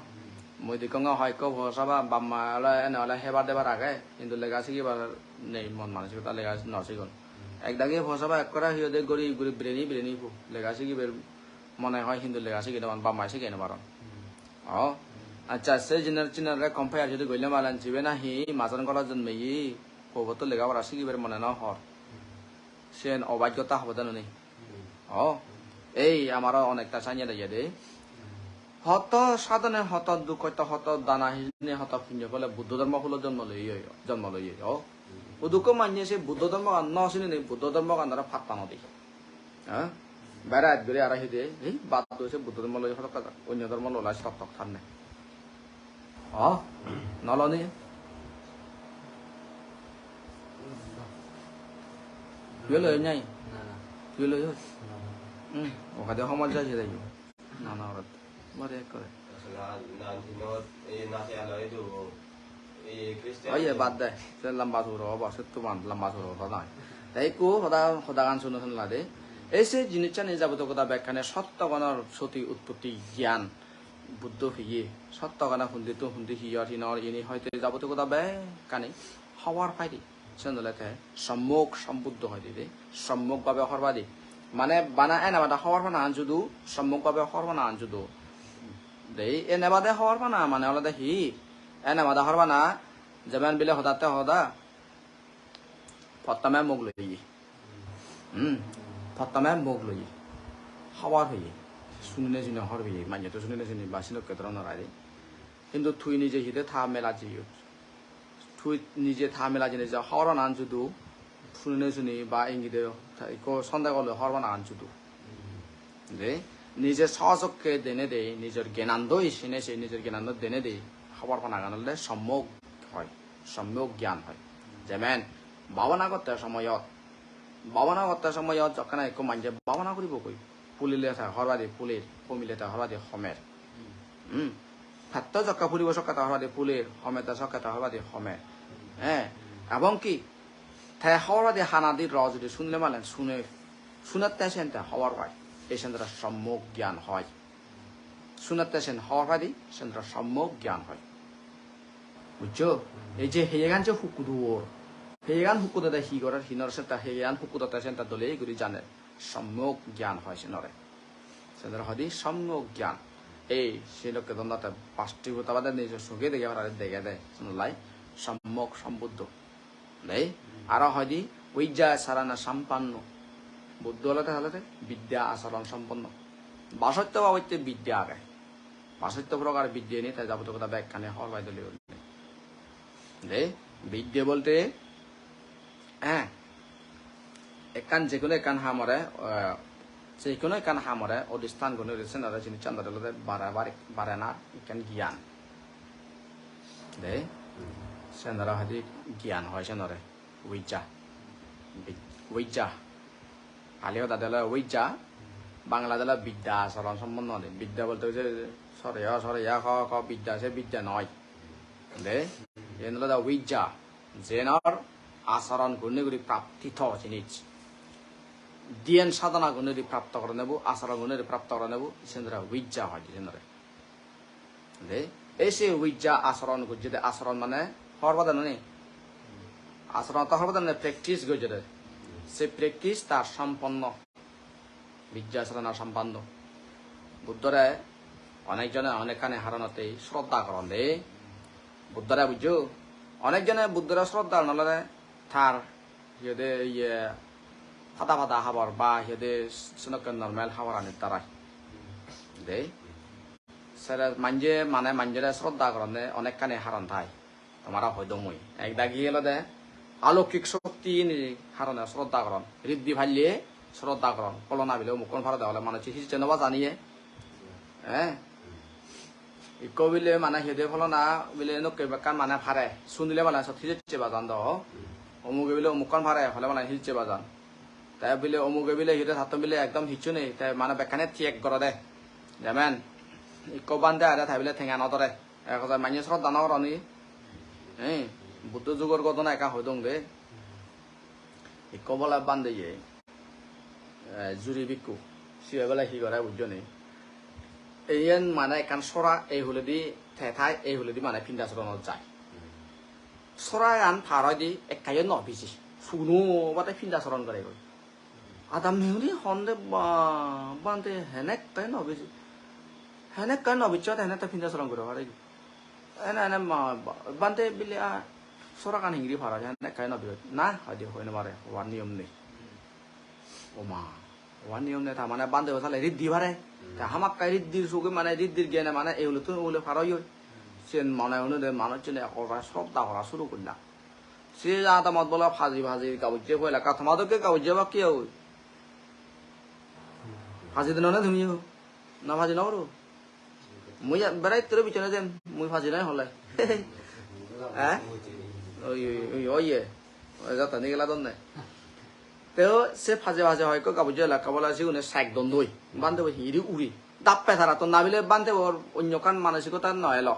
mui dekkong hoi ekko po saba bap ma ole ene ole hebar debar age, hintu lega sigibar nei, mon manosikota lega no sigon. Ek dagi po saba ekkore hi hoide guri guri brainy brainy po, lega sigibar mone hoi hintu lega sigi no paron, bap mai sigi no paron. O, accha, se jinor jinore compare jodi golle malen jibe nahi majon ghorot jonmeye, pobottun lega pora sigibar mone no hor. Siyen obhajjota hobode noni. O, ei amaro onekta sanye de yede. Hoto sadhone, hoto duk hosto, hoto dana hijeni, hoto punyo phole Buddho dhormo hulot jonmo loye, jonmo loye. O, udukko manye se Buddho dhormogan no sinine, Buddho dhormogan aro patta no de. Ha? Berat guri aro hide, ei, bad do se Buddho dhormo loi hotok hotok, onyo dhormo loi tok tok thanne. O, no loni? Tui loi nai? Na, na. Tui loi? Na, na. Hmm, okade homor jai jai. Na, na, orat. Mare ekkore. Asla nan hinot, ei nase alo idu, ei Christian. Oye, bad de. Se lamba suro obo, se tuman lamba suro obo nai. Te ikku hoda, hodagan suno sunla de. Ei se jinissani jabotiyo hoda bekkani sottogonor soti utpotti gyan. Buddho peye, sottogana hundittun hundi hi or hi nw or, ini hoite jabotiyo hoda bekkani hobor paide. Siyen olode sommok sombuddho hoide de, sommok bhabe hobor pade. Mane bana ene bade hobor pana an judo, sommok bhabe hobor pana an judo. De ene bade hobor pana mane olode hi? Ene bade hobor pana, jemon bile hodatte hoda, Prothome mok loye. Hmm. Prothome mok loye. Hobor peye. Sunine suni hobor peye. Manje to sunine suni ba sinokke dhoronor aide. Hintu tui nije hide ta mela jeyot. Tui nije ta mela jeinei je hobor panan judo sunine suni ba ingide ta ikko sonde gole hobor panan judo. De, nije sosokke denei de, nijor gyanandoi sinei se, nijor gyanandoi denei de, hobor panagan olode sommok hoi, sommok gyan hoi. Jemen, bhabona gotte somoyot, bhabona gotte somoyot jokkene ekko manje bhabona guribo goi, phulile te hobor padi phuler, homile te hobor padi homer. Hmm. Petto jokke puribo sokke te hobor padi puler, home te sokke te hobor padi homer. Eh, ebong ki te hobor padi hanadi ro judi sunile malen sune, sunette sen te hobor pai. Ei sendere sommok gyan hoi. Sunette sen hobor padi, sendere sommok gyan hoi. Bujjo? Ei je heyegan je hukku duor. Heyegan hukku dede hi gorer, hi nor senta heyegan hukku dotte senta dole guri janer. Sommok gyan hoi senore. Senore hoide sommok gyan. Ei sinokke dondotte pasti buta bade nijo suge dege parare degede. Senolai sommok sombuddho. Dei, aro hoide vijja charana sampanno. Buddho olode olode bidya acharon sampanno. Basotto babotte bidya age. Basotto prokar bidya ni te jabotiyo hoda bekkani hobor pai dole gurinei. Dei, bidya bolte, eh, ekkan je hono ekkan hamore, eh, je hono ekkan hamore odistan guri senore jinissan olode bare bare, barena ekkan gyan. Dei, senore hoide gyan hoi senore. Vijja. Bi-, vijja. Pali hodade ole vijja. Bangla dole bidya acharon sompanno de. Bidya bolte je sore yo, sore yo, ko, ko, bidya, se bidya noi. De, iyen olode vijja. Jenor acharon gurinei guri praptito jinis. Dhyan sadhana gurinei guri prapto gorone bo, acharon gurinei guri prapto gorone bo, senore vijja hoi de senore. De, ei se vijja acharon gojjede, acharon mane hobor pade noni? Acharon to hobor pade noni, practice gojjede. Se practice tar sompanno. Vijja charana sampanno. Buddhore onek jone onekkani haronottei sroddha goron de. Buddhore bujjo? Onek jone Buddhore sroddha goron olode tar hi hoide iye pada pada habor ba hi hoide senokke normal haborani darai. De. Sere manje mane manjore sroddha goronde onekkani haron thai. Tomare hoi dong mui. Ek dagi olode aloukik shokti ni harone sroddha goron. Riddhi palle sroddha goron. Pholona bile umukkun parode ole manuccho hijecche no bajan iye. Eh? Ikko bile mane hi hoide pholona bile nokke bekkan mane pare. Sunile mane sot hijecche bajan do. Umuge bile umukkun pare, hole mane hijecche bajan. Te bile umuge bile hi hoide tattun bile ekdom hicchu nei. Te mane bekkani tiyek gorode. Jemen, ikko bhante age, te bile tenga no dore. Ek hoda manye sroddha no goron ni. Eh, Buddho jugor ghotona ekkan hoi dong de. Ikko bole bhante ye, eh, Juri bhikkhu. Sibe bole hi gore bujjo ni? Iyen mane ekkan sora ei huledi te thai, ei huledi mane pindasoronot jai. Soragan par oide ekka yo no biji. Suno obode pindasoron gore goi. Adam mihuni honde ba-, bhante henekkai no biji. Henekkai no bijjot henekkai pindasoron guri pare. Ene ene ma-, ba-, bhante bile a soragan hingiri par oide henekkai no bijjot. Na, hoide hoi no pare, hobar niyom nei. O ma, hobar niyom nei, ta mane bhante bo sale riddhi pare. Te hamakkai riddhir suge mane riddhir gene mane ehulottun uhule par oye. Siyen mane honde manuchchune ekkore sroddha gora suru golla. Se adamot bole phaji phaji gabujje poi lekka, toma dokke gabujje obak hi oi? Phaji dino ne tumiyo? Na phaji no goro? Mui berai tore bichone dem, mui phaji noi hole. Eh? Oi, oi, oi, oi, ye. Oi, jata ni gela donne. Teo se phaji phaji hoi ekko gabujje lekka bole sigune sek don doi. Bhante bo hiri uri. Dappe tara to nabile bhante bor onyo ekkan manosikota no elo.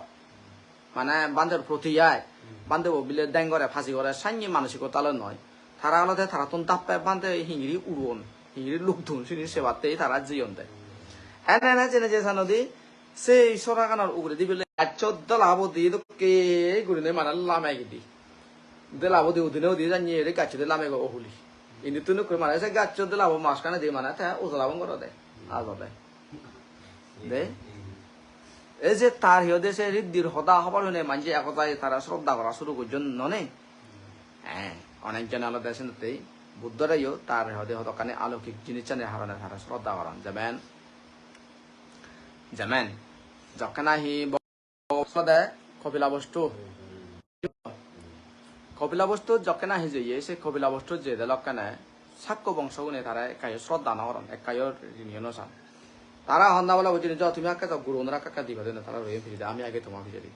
Mane bhanter proti ai. Bhante bo bile deng gore, phaji gore, sanye manosikota loi noi. Tara olode tarattun dappe bhante hingiri uron, hingiri lukdon, sini sebatte tara jeyon de. Ene ene jene je sanodi, sei soraganor uguredi bile gaccho dela bodi dokke gurine mane lame gidi. Dela bodi udine udi janye ere gaccho de lame go ohuli. Indi tunu koi mane se gaccho dela bo maskane di mane te ujolabon gorode. Ajode. De? Ei je tar hi hoide se riddhir hoda hobor hune manje ek hodai tara sroddha gora suru gojjon none? Eh, onek jone olode senottei Buddhoreyo tar hi hoide hodokkani aloukik jinissani harone tara sroddha goron. Jemen, jemen, jokke nahi bo-, olode Kopilabostu. Kopilabostu jokke nahi jeye, se Kopilabostu jede lokkene Sakko bongsogune tare ekka yo sroddha no goron, ekka yo riniyo no san. Tara honna bole bujjini, "Jo, tumi hakke jo, gurugunore hakke hakke diba de na, tara royon pijedi, ami age toma pijedi."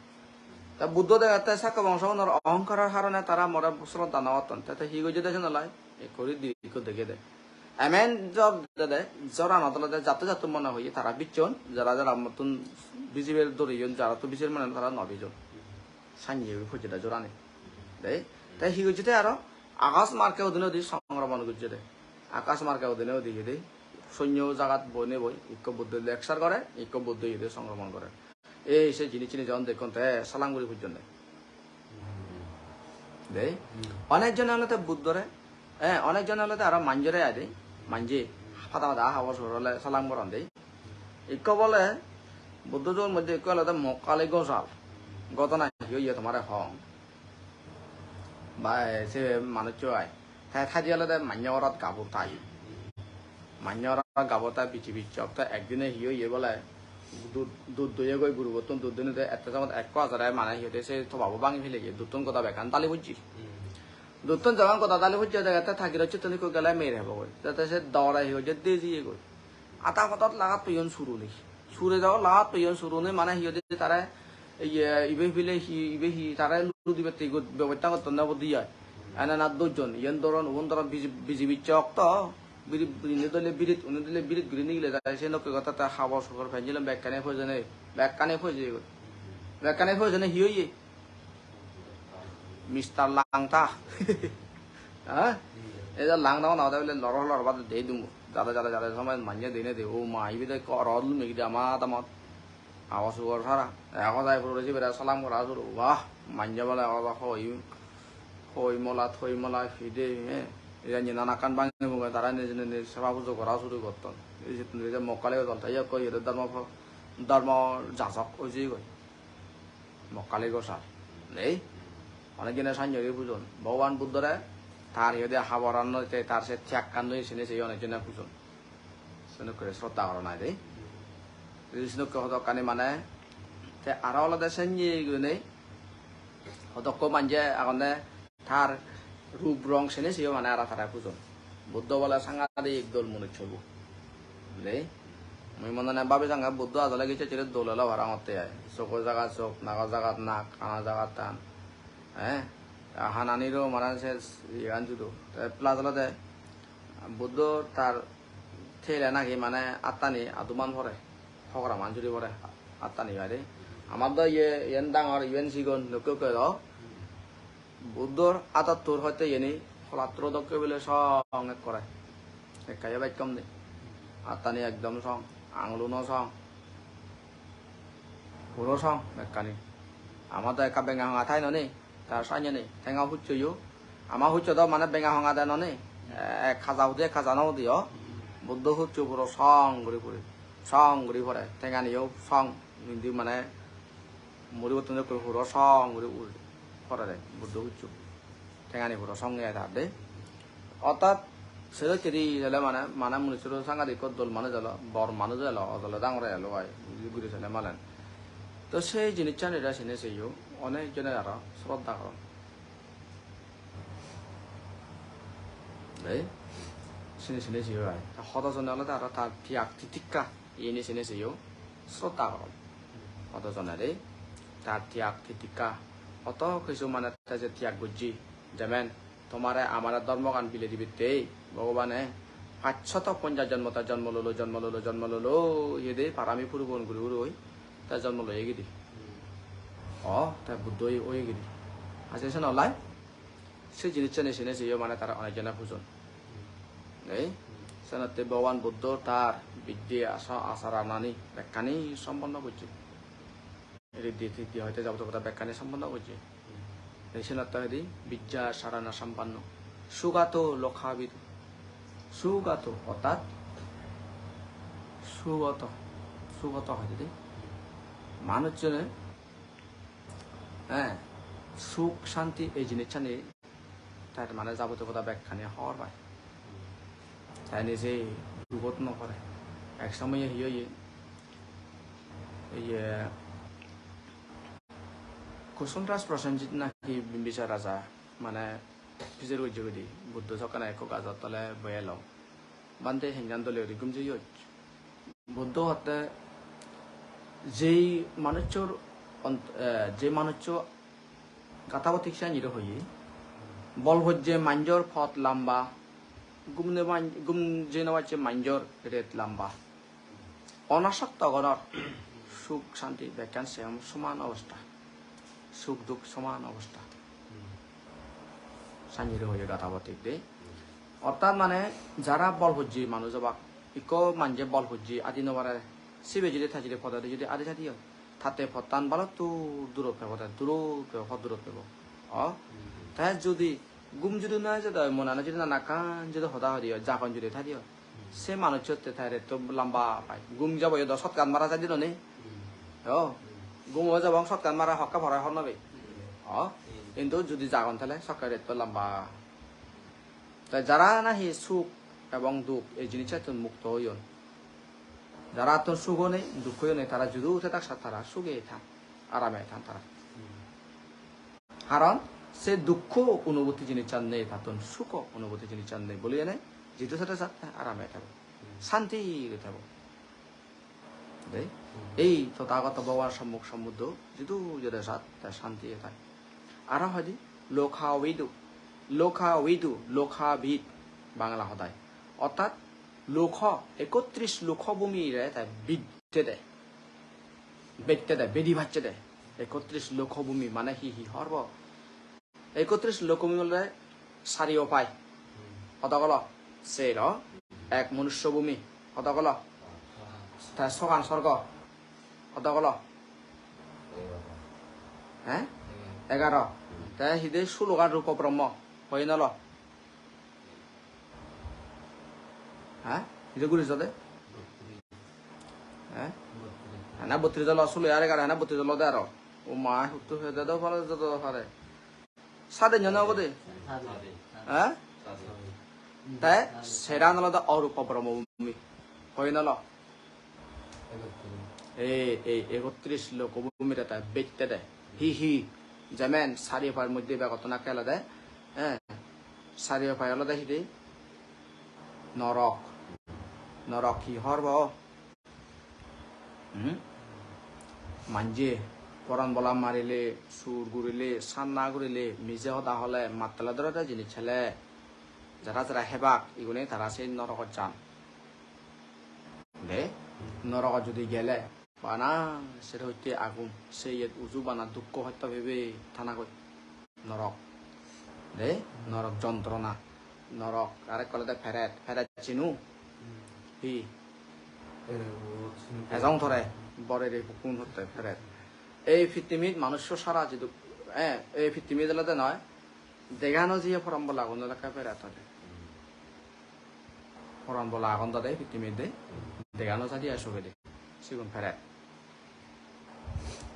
Ta Buddho degatte Sakko bongsogunor ohongkaror harone tara more sroddha no gotton. Te, te hi gojjede senolai? Ekko riddhi ikko degede. Emen jor dede, joranot olode jatto jatto mone hoye tara bichon, jara jara mottun bijibar doriyon, jara to bijibar mone tara no bijon. Sanye oi pojede jorani. Dei, te hi gojjede aro? Akash marke udine udi songromon gojjede. Akash marke udine udi hide, sonyo jagat boi nei boi, ikko Buddho lecture gore, ikko Buddho hide songromon gore. Ei se jinis sini jon dekkon te salam guri pujjonde. Dei, onek jone olode Buddhore, eh, onek jone olode aro manjore ai de, manje pada pada habor sugor ole salam goron dei. Ikko bole Buddho jugor moddhe ikko olode Mokkali Gosal. Ghotona hi oye tomare hong. Bai, se manuccho ai. Te thadi olode mannyo gorot gabur thai. Mannyo gorot gabur thai bichi bichok. Te ekdine hi oye bole, dud, dud doye goi gurubottun, dud dine de ette somot ekko ajare mane hi hoide se tobabo bangi peleye, duttun goda bekkan dali pujje. Duttun jogon goda dali pujje dege te ta girostottun ikko gele mer hebo goi. Te, te se dore hi hoide de jiye goi. Ada podot lagat peyon suruni. Sure do lagat peyon suruni mane hi hoide tare iye ibe bile hi, ibe hi tare ludibatte go bebosta gottonne obode ai. Ene na dojjon, iyen doron, ubun doron, biji, biji bicche okto, biri, indi dole birit, undi dole birit guri nigile jai, se nokke gotte te habor sugor pensilun bekkani pojene, bekkani pojeye goi. Bekkani pojene hi oye? Mister Langta. Ha? Ei je langta hona hoda bile loror loror bade dei dungo. Jade jade jade somoi manje dine de, "O ma, ibe de ekko orot lumi gide ama adamot." Abo sugor sara. Ego jai puro sibere salam gora suru. Wah, manje bole ego hoi, hoi mola, thoi mola, pide, eh. Iyan je nanakkan bangi bunge tara nije nije seba pujo gora suru gotton. Ei je tun je Mokkali Gosal, te ekko iye de dharma pho-, dharma jajok oi jeyegoi. Mokkali Gosal. Nei? Onek jone sannye guri pujon. Bhogoban Buddhore tar iyot haboran noi te tar se tyagkan noi sini se onek jone pujon. Senokke sroddha goron ai de. Senokke hodokkani mane te aro olode sannye gurinei hodokko manje agonde tar rup rong sene seyo mane aro tara pujon. Buddho bole sangadik dol munuccho bo. Bile mui mone mone babi sange Buddho ajole gicche chire dol elo parangotte ai. Soko jagat sok, nago jagat nak, hana jagat han. Eh? Hananiro mane se iyan judo. Te plus olode Buddho tar thele naki mane attani aduman pore, hogoraman juri pore attani ai de. Amar do iye iyen dangor, iyen sigon, dokke dokke do. Buddhor adottur hoite iyeni holatturo dokke bile song ekkore. Ekka yo bekkom de. Attani ekdom song, anguluno song. Puro song bekkani. Amar do ekka benga honga thai noni. Tar sanye nei, tenga huccho yo. Ama huccho do mane benga honga de noni. Ek haja hudi, ek haja no hudi o. Buddho huccho puro song guri puri. Song guri pore. Tengani yo song. Indi mane muri bottun ekko puro song guri uri pore de Buddho huccho. Tengani puro song ye tar de. Ortat, sero tiri ele mane, mane munucchoro sangadik ekko dol manuj elo, bor manuj elo, ojole dangor elo ai, guri sele malen. To sei jinissanire sine seyo, onek jone aro sroddha goron. Ei, sine sine seyo ai. Ta hodo jone olode aro tar tiyag titikka, iyeni sine seyo, sroddha goron. Hodo jone re, tar tiyag titikka, hoto kisu mane te je tiyag gojje, jemen, tomare amare dhormogan bile dibatte Bhogobane pachshoto ponjaj jonmo ta jonmo lolo, jonmo lolo, jonmo lolo, iyede parami purubon guri guri ta jonmo loye gidi. O, ta Buddho oye gidi. Aje sen olai, se jinissani sene seyo mane tara onek jone pujon. Ei, senotte Bhogoban Buddho tar bidde asa-, asaranani bekkani somponno gojje. Riddhi tiddhi hoite jabotiyo hoda bekkani somponno gojje. Ei senotte hoide vijja sarana sampanno. Sugato lokkavidu. Sugato, ortat sugoto, sugoto hoide de. Manuchchune, eh, suk santi ei jinissani tar mane jabotiyo hoda bekkani hobor pai. Te nije dugot no pore. Ek somoye hi oye? Iye, Kusundas Prosenjit naki Bimbisar raja, mane pijor gojje godi, Buddho sokkene ekko gajor tole boi elo. Bhante, henjan dole guri gum jeyoj? Buddho hotte jei manuchchor ont-, eh, jei manuchcho gatabo thik se anjiro hoye, bol pojje manjor pot lamba, gum ne man-, gum je no pacche manjor ret lamba. Onasokto gonor suk santi bekkan sem soman obosta. Suk duk soman obosta. Sanjire hoye gatabo thik de. Ortat mane jara bol hojje manuj obak, ikko manje bol hojje adi no pare, sibe judi thai judi podedi judi adi thai diyo, tatte pottan balok dur durot pebo, te durot pebo, pod durot pebo. O? Te judi gum judi no eje de, monane judi nanakkan judi hoda hoi diyo, jagon judi thai diyo, se manucchotte te retto lamba pai. Gum jabo yo do sotkan mara jai dino ne? O? Gum o jabong sotkan mara hokke pore hor no pei. O? Hintu judi jagon tale sokke retto lamba. Te jara nahi suk ebong duk ei jinissattun mukto oyon, jarattun sugo nei, dukko nei, tara judu utte tak sat tara suge than, arame than tara. Karon se dukko onubhuti jinissan nei, tattun suko onubhuti jinissan nei. Boli ene jidu sate sat arame thebo, santi thebo. Dei, ei Tothagoto Bhogoban Sommok Sombuddho jidu jede sat te santi thai. Aro hoide lokhavidu, lokhavidu, lokhabid Bangla hodai. Ortat lokho, ekotris lokho bhumire te bidde de. Bette de, bedi bacche de. Ekotris lokho bhumi mane hi hi horbo? Ekotris lokho bhumi olode sari opai. Hodok olo? Sero. Ek manusso bhumi. Hodok olo? Te sogan sorgo. Hodok olo? He? Egaro. Te hide sulogan rupo Brahmo. Hoye nolo? He? Hide guri jode? He? Hana bottrish olo, sulo ar egaro, hana bottrish olo de aro. O ma, huttu hede do pare, jodo pare. Sade nyo na obode? He? Te seran olode orupo Brahmo bhumi. Hoye nolo? Ei, ei ekotris lokho bhumire te bette de. Hi hi? Jemen sari pai moddhe begottun akke olode, he? Sari pai olode hide? Norok. Norok hi horbo? Hmm? Manje poran bola marile, sur gurile, sanna gurile, mije hoda hole, mattole dore dore jinis sele, jara jara hebak, igune tara sei norogot jan. De, norogot judi gele, bana sere hotte agun, se iyet uju bana dukko hosto pebe, thanagoi. Norok. De, norok jontrona. Norok, arek olode peret, peret sinu. Hi? Ejong tore, bor ere pukkun hotte peret. Ei pittimit manusso sara jidu, eh, ei pittimit olode noi, dega no jiye poran bolagun olode peret ode. Poran bola agon dade pittimit de, dega no jai de ai sogede. Sigun peret.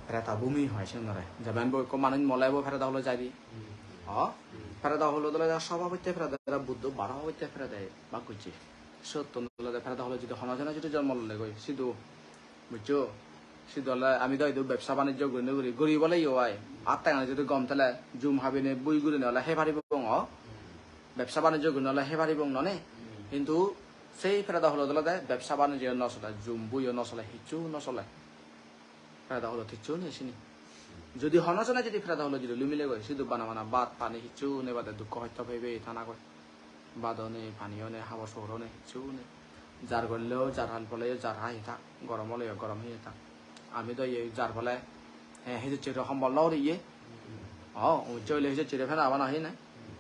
Preto bhumi hoi sigunore. Jeben bo ekko manuj mole bo preto holo jai de. O? Preto holo dole ja soba botte preto, Buddho baro botte preto bak gocche. Sottun olode preto holo judi hono jone judi jonmo lole goi, sidu Bujjo? Sidu ole ami do idu bebsa banijjo gurinei guri, guri bole yo ai. Ar tenga judi gom tele jum habinei bui gurinei ole hei paribong o. Bebsa banijjo gurinei ole hei paribong none. Hintu sei preto hulot olode bebsa banijjo no sole, jum buiyo no sole, hissu no sole. Preto hulot hissu nei sini. Judi hono jone judi preto hulot judi lumile goi, sidu bana bana bhat pani hissu nei bade dukko hosto pebe tana goi. Bado nei, paniyo nei, habor suboro nei, hissu nei. Jar gorleyo jar, hal poleyo jar, ha hi thak, gorom oleyo gorom hi thak. Ami do iye jar pole, he, hijicchire hombol no uri iye. O, ujje ole hijicchire pena bana hi nei.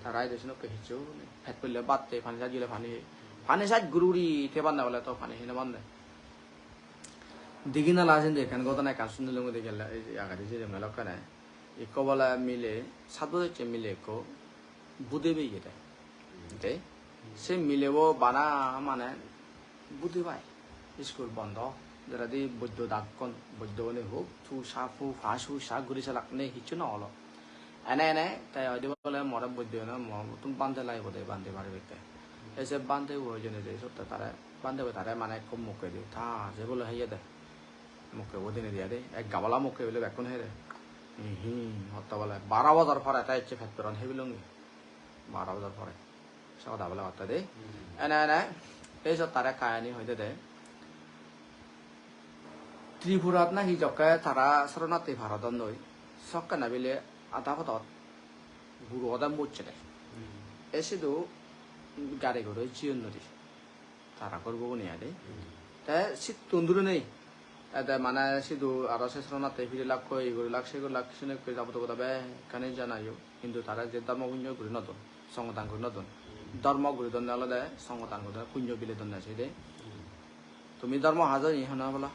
Tara idu senokke hissu nei. Pet pulle bhat de, pani saj gile pani. Pani saj guri guri te banne bole to pani hi no banne. Digi nala sindi ekkan ghotona ekkan sunilung de gelle, ei agedi jeyonge lokkene. Ikko bole mile, sat bojor ecche mile ikko bude beye de. De, se milebo bana mane bude pai. Iskul bondo. Jeredi boiddo dakkon, boiddo gune hub, su sa, fu, fa, su, sa guri selak nei, hissu no olo. Ene ene, te hoide bole more boiddo gune mo tun bhante lagibo de, bhante paribekke. Ei se bhante bo hijeni de, sotte tare, bhante bo tare mane ekko mukke de, ta je bole heye de. Mukke bo dinei diya de, ek gabala mukke bile bekkun here. Hi hi, hotte bole, baro bojor pore te ecche pet puron hebilungi. Baro bojor pore. Se hoda bole hotte de. Ene ene, ei sot tare kahini hoide de. Tripurat nahi jokke tara soronatti parodon noi. Sokkene bile ada podot guru ode mocche de. E sidu gari guri jiyonnoi de. Tara gorbo gune ai de. Te sittun durinei ede mane sidu aro se soronatte piri lakkoi, ei guri lak, sei guri lak, sinekke jabotiyo goda bekkani janayo. Hintu tara je dhormo punyo guri no don, songodan guri no don. Dhormo guri donne olode songodan guri donne, punyo bile donne se de. Tumi dhormo hajo ni hana bola?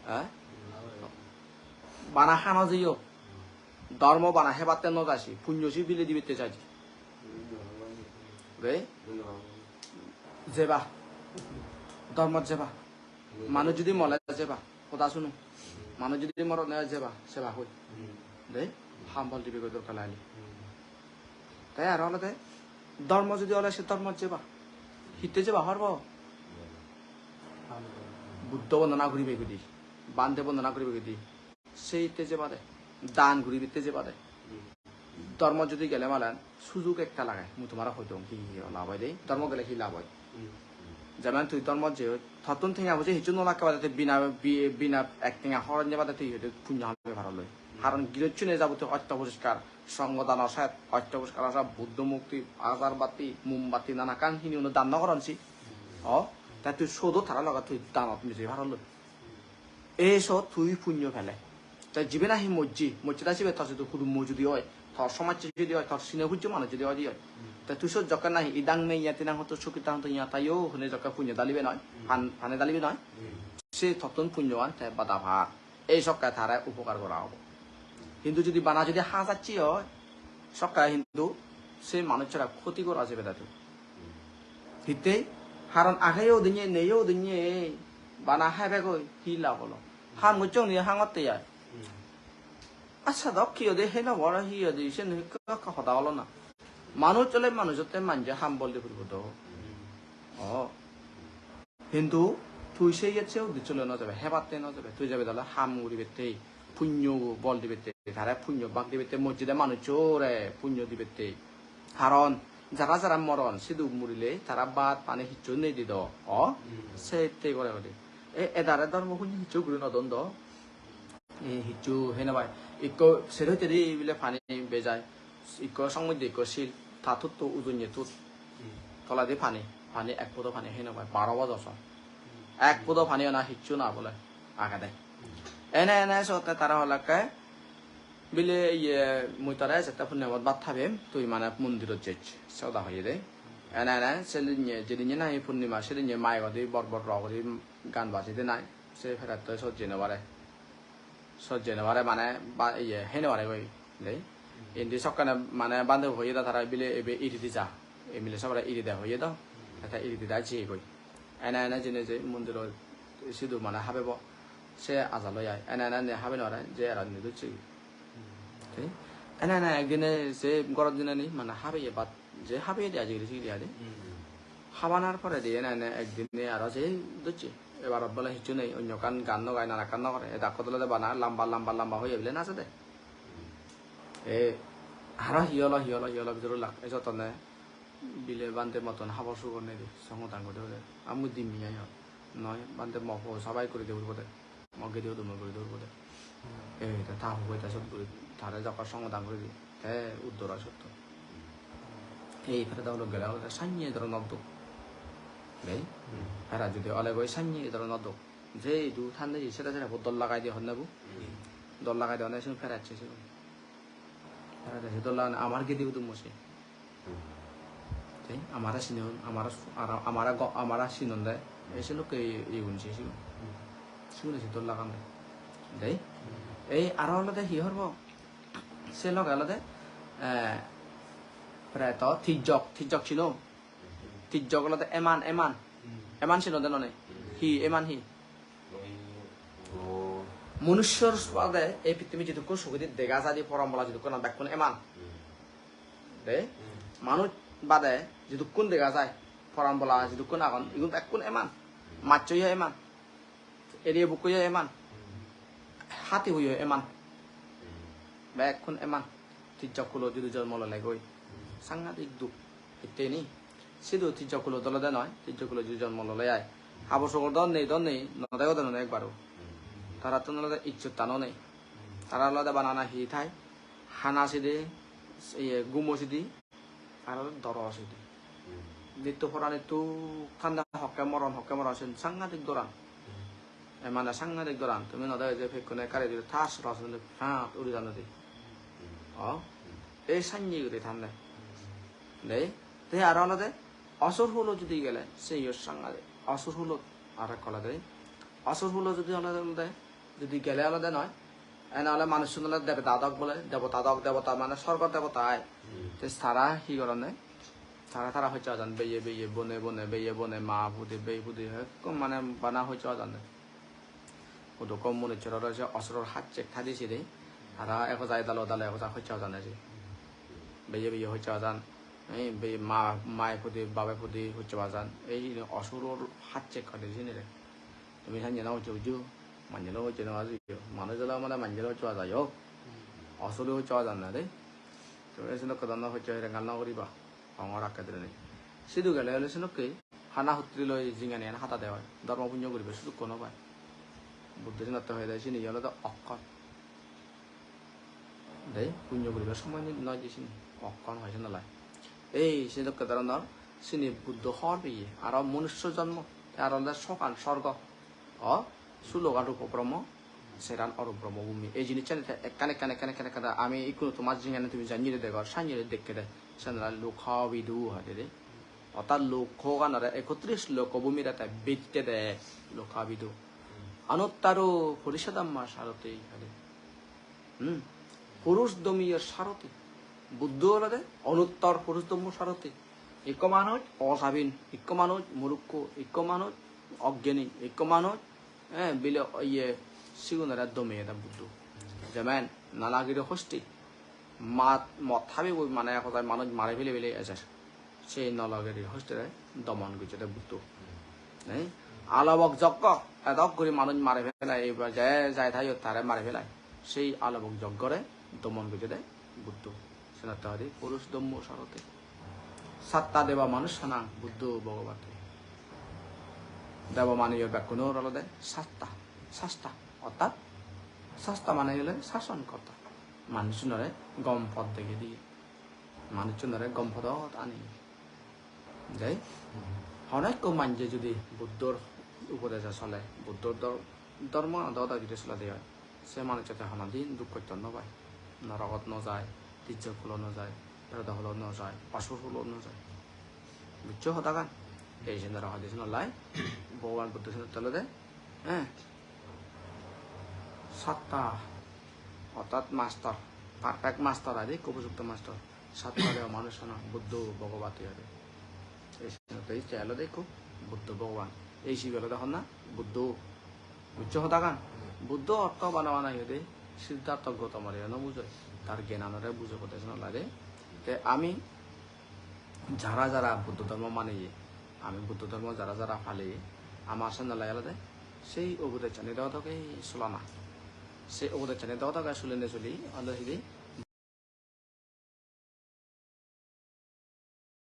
Eh? Bana hano jeyo. Dhormo bana hebatte no jai si, punyo si bile dibatte jai si. Re? Jeba. Dhormot jeba. Manuj judi mole jeba. Hoda suno. Manuj judi morone jeba, seba hoi. De? Ham bol dibe goi dorkar lagile. Te aro olode dhormo judi ole se dhormot jeba. Hitte jeba horbo? Buddho bondona guribe gudi. Bhante bondona guribe gudi. Sei te jebade, dan guribatte jebade. Dhormo judi gele malen sujug ekka lage, mui tomare hoi dong hi hi lab oi de, dhormo gele hi lab oi. Jemon tui dhormo jeyoi, tottun tenga poje hissu no lakke bade tui bina, bi-, bina ek tenga horon jebade tui hoide punyo hambe paroloi. Karon girochune jabotio otto poriskar, songo dano set, otto poriskar set, Buddho murti, ajar batti, mombatti nanakkan hini uno dan no goron si. O, te tui sodo tara loge tui danot mije paroloi. Ei so tui punyo pele. Te jibe nahi mojje, mojje ta sibe tor sidu hudummo judi oi, tor somajje judi oi, tor sine pujjo manuj judi oi de oi. Te tui sot jokke nahi idang me yati nang hoto sukita hoto yata yo, hone jokke punyo dalibe noi, pan, pane dalibe noi. Se tottun punyoan te bada par. Ei sokke tare upokar gora obo. Hintu judi bana judi hajacche oi, sokke hintu se manuchchore khoti gora jebe de tui. Hittei? Haron ageyo udinye, neyo udinye, bana hebegoi, hi lab olo? Ham gocchong ni hangotte ai. Accha dok hi ode, he no bor hi ode, sen ekka ekka hoda olo na. Manuj ole manujotte manje ham bol di puribo do. O. Hintu tui se iyot se uddeccho loi no jabe, hebatte no jabe, tui jabe dole ham guribatte, punyo bol dibatte, tare punyo bak dibatte, mojjede manuchchore punyo dibatte. Karon jara jara moron, sidu murile tara bhat pani hissu nei di do, o? Sette gore guri. E, edare dhormo punyo hissu guri no don do. E, hissu hei no pai. Ikko sero hittedi bile pani bejai. Ikko song moddhe ikko sil, ta tutto ujunye tut. Toledi pani, pani ek pudo pani hei no pai, baro bojor song. Ek pudo pani ona hissu na bole agede. Ene ene sotte tara holakke bile iye mui tore ejette punnimot bhat habem, tui mane mondirot jej, se hoda hoye de. Ene ene selinye, jedinye nahi purnima, selinye maigodi bor bor rogodi gaan bajede nai, se perattoi sot jei no pare. Sot jei no pare mane ba-, iye, hei no pare goi, de. Indi sokkene mane bhante hoye da tara bile ebe iri di ja. Emile sobare iri de hoye do. Te iri di da jeye goi. Ene ene jeinei je mondiro sidu mane habebo. Se aja loi ai. Ene ene ne habe no pare, je aro indi docche. Te ene ene ekdine se gorot dinani mane habeye bhat. Je habeye de ajigiri sigiri ade. Habanar poredi ene ene ekdine aro se docche. Ebarot bole hissu nei, onyo ekkan gaan no gai, nana ekkan no gore. Edakko olode bana lamba, lamba, lamba hoye bile najede. E, aro hi olo, hi olo, hi olo, bidire lak, ejot tonne bile bhante moton habor sugor nei de, songodan guri ode. Amui dimmi ai hon. Noi, bhante mo po sabai guri de urbo de. Mo gede udo mo gede udo. Ei, te ta huboi te sot guri, tare jokkor songodan guri di, te uddor oi sotto. Ei, pere da ulo gele olode sanye doro noddo. Dei? Pere judi ole goi sanye doro noddo. Je idu thande je sere sere bo dol lagai di honne bu. Dol lagai di honne sun pere acche sun. Pere de se dol lagai amar gede udo mo se. Te amare sinon, amare, ara-, amare go-, amare sinon de, ei sedokke iye gun se sigun. Sigun se dol lagan de. Dei? Ei aro olode hi horbo? Se loge olode, eh, preto, tijjok, tijjok sino? Tijjok olode eman, eman. Eman sino de none? Hi, eman hi? Munussor bade ei pittimi jidukkun sugedi dega jai de poranbola jidukkun age bekkun eman. De, manuj bade jidukkun dega jai, poranbola jidukkun agon, igun bekkun eman. Maccho yo eman. Eriye bukko yo eman. Hati huyo eman. Bekkun eman. Tijjok kulo jidu jonmo lole goi. Sangadik duk. Hitteni? Sidu tijjok kulot olode noi, tijjok kulot jidu jonmo lole ai. Habor sugor do nei, do nei, no degode none ekbaro. Tarattun olode ijjottan o nei. Tara olode bana na hi thai, hana sidi, iye, gumo sidi, aro doro sidi. Nitto poranitto thanda hokke moron, hokke moron, sen sangadik doran. E mane sangadik doran. Tumi no dege je pekkune ekka redi tas ros guri phat uri jano de. O, ei sanye guri thanne. Dei, te aro olode osur hulo judi gele, seyo sangadik. Osur hulo aro ekko olode. Osur hulo judi olode, olode, judi gele olode noi. Ene ole manuchun ole debota dok bole, debota dok, debota mane sorgo debota ai. Te tara hi goronne? Tara, tara hojja hajan beye beye, bone bone, beye bone, ma pudi, bei pudi, ekko mane bana hojja hajan de. Hudu kom munuchor ore se osuror hajjek thadi sidi. Tara ego jai dalo dalo ego jai hojja hajan de se. Beye beye hojja hajan. Ei beye ma, mai pudi, babe pudi hojja hajan. Ei hini osuror hajjek hadi sinire. Tumi sanye no hojjo bujjo, manje no hojjo no ajiyo. Manuj ole mane manje no hojjo ajayo. Osuri hojjo ajan na de. Tumi senokke dhoronor hojjo herengan no guriba. Hongor akke dene. Sidu gele ole senokke hana hotri loi jingani an hata de oi. Dhormo punyo guribe sudukko no pai. Buddho senotte hoide sini olode okkon. Dei, punyo guribar somoy ni-, noi de sini. Okkon hoi senolai. Ei, sedokke dhoronor sini Buddho hor peye. Aro manusso jonmo, te aro olode sogan sorgo. O, sulogan rupo Brahmo, seran orup Brahmo bhumi. Ei jinissani te ekkan, ekkan, ekkan, ekkan, ekkan ami ikkunu tomar jingani tumi jannye de degor, sannye de dekke de. Senolai lokhavidu hoide de. Orthat lokhoganore ekotris lokobhumire te bitte de lokhavidu. Anuttaro purisa dhamma sarati hoide. Hmm. Purus dhommo sarati. Buddho olode onuttor purus dhommo sarati. Ikko manuj osabin, ikko manuj murukko, ikko manuj ogyani, ikko manuj, eh, bile iye sigunore domeyede Buddho. Jemen Nalagiri hosti. Mat, mot habi boi mane ek hodai manuj mari fele fele ejer. Sei Nalagiri hostire domon gojjede Buddho. Nei? Alobok jokko edok guri manuj mari felai, ei ba je jai thaiyot tare mari felai. Sei Alobok jokkore domon gojjede Buddho. Senotte hoide purus dhommo sarati. Satta deva manussanang Buddho Bhagavati. Deva manujo bekkunor olode satta, sasta. Orthat sasta mane ole sason korta. Manuchunore gom pot degei diye. Manuchunore gom podot ani. Dei, hono ekko manje judi Buddhor upodeje sole, Buddhor dor-, dhormo ado ado judi solede oi, se manuccho te hono din duk hosto no pai. Norogot no jai, tijjor hulot no jai, peredo hulot no jai, osur hulot no jai. Bujjo hodagan? Ei sendara hoide senolai Bhogoban Buddho senotte olode, eh, satta, orthat master, perfect master adi, ikko upojukto master. Satta deva manussanang Buddho Bhagavati adi. Ei senotte icche olode ikko Buddho Bhogoban. Ei sibe olode honna Buddho. Bujjo hodagan? Buddho ortho bana bana iyede Siddhartho Gautomore no bujoi. Tar gyananore bujoi gode senolai de. Te ami jara jara Buddho dhormo maniye, ami Buddho dhormo jara jara paliye, amar senolai olode sei upodecchani doge doge solana. Sei upodecchani doge doge suline suli olode hidi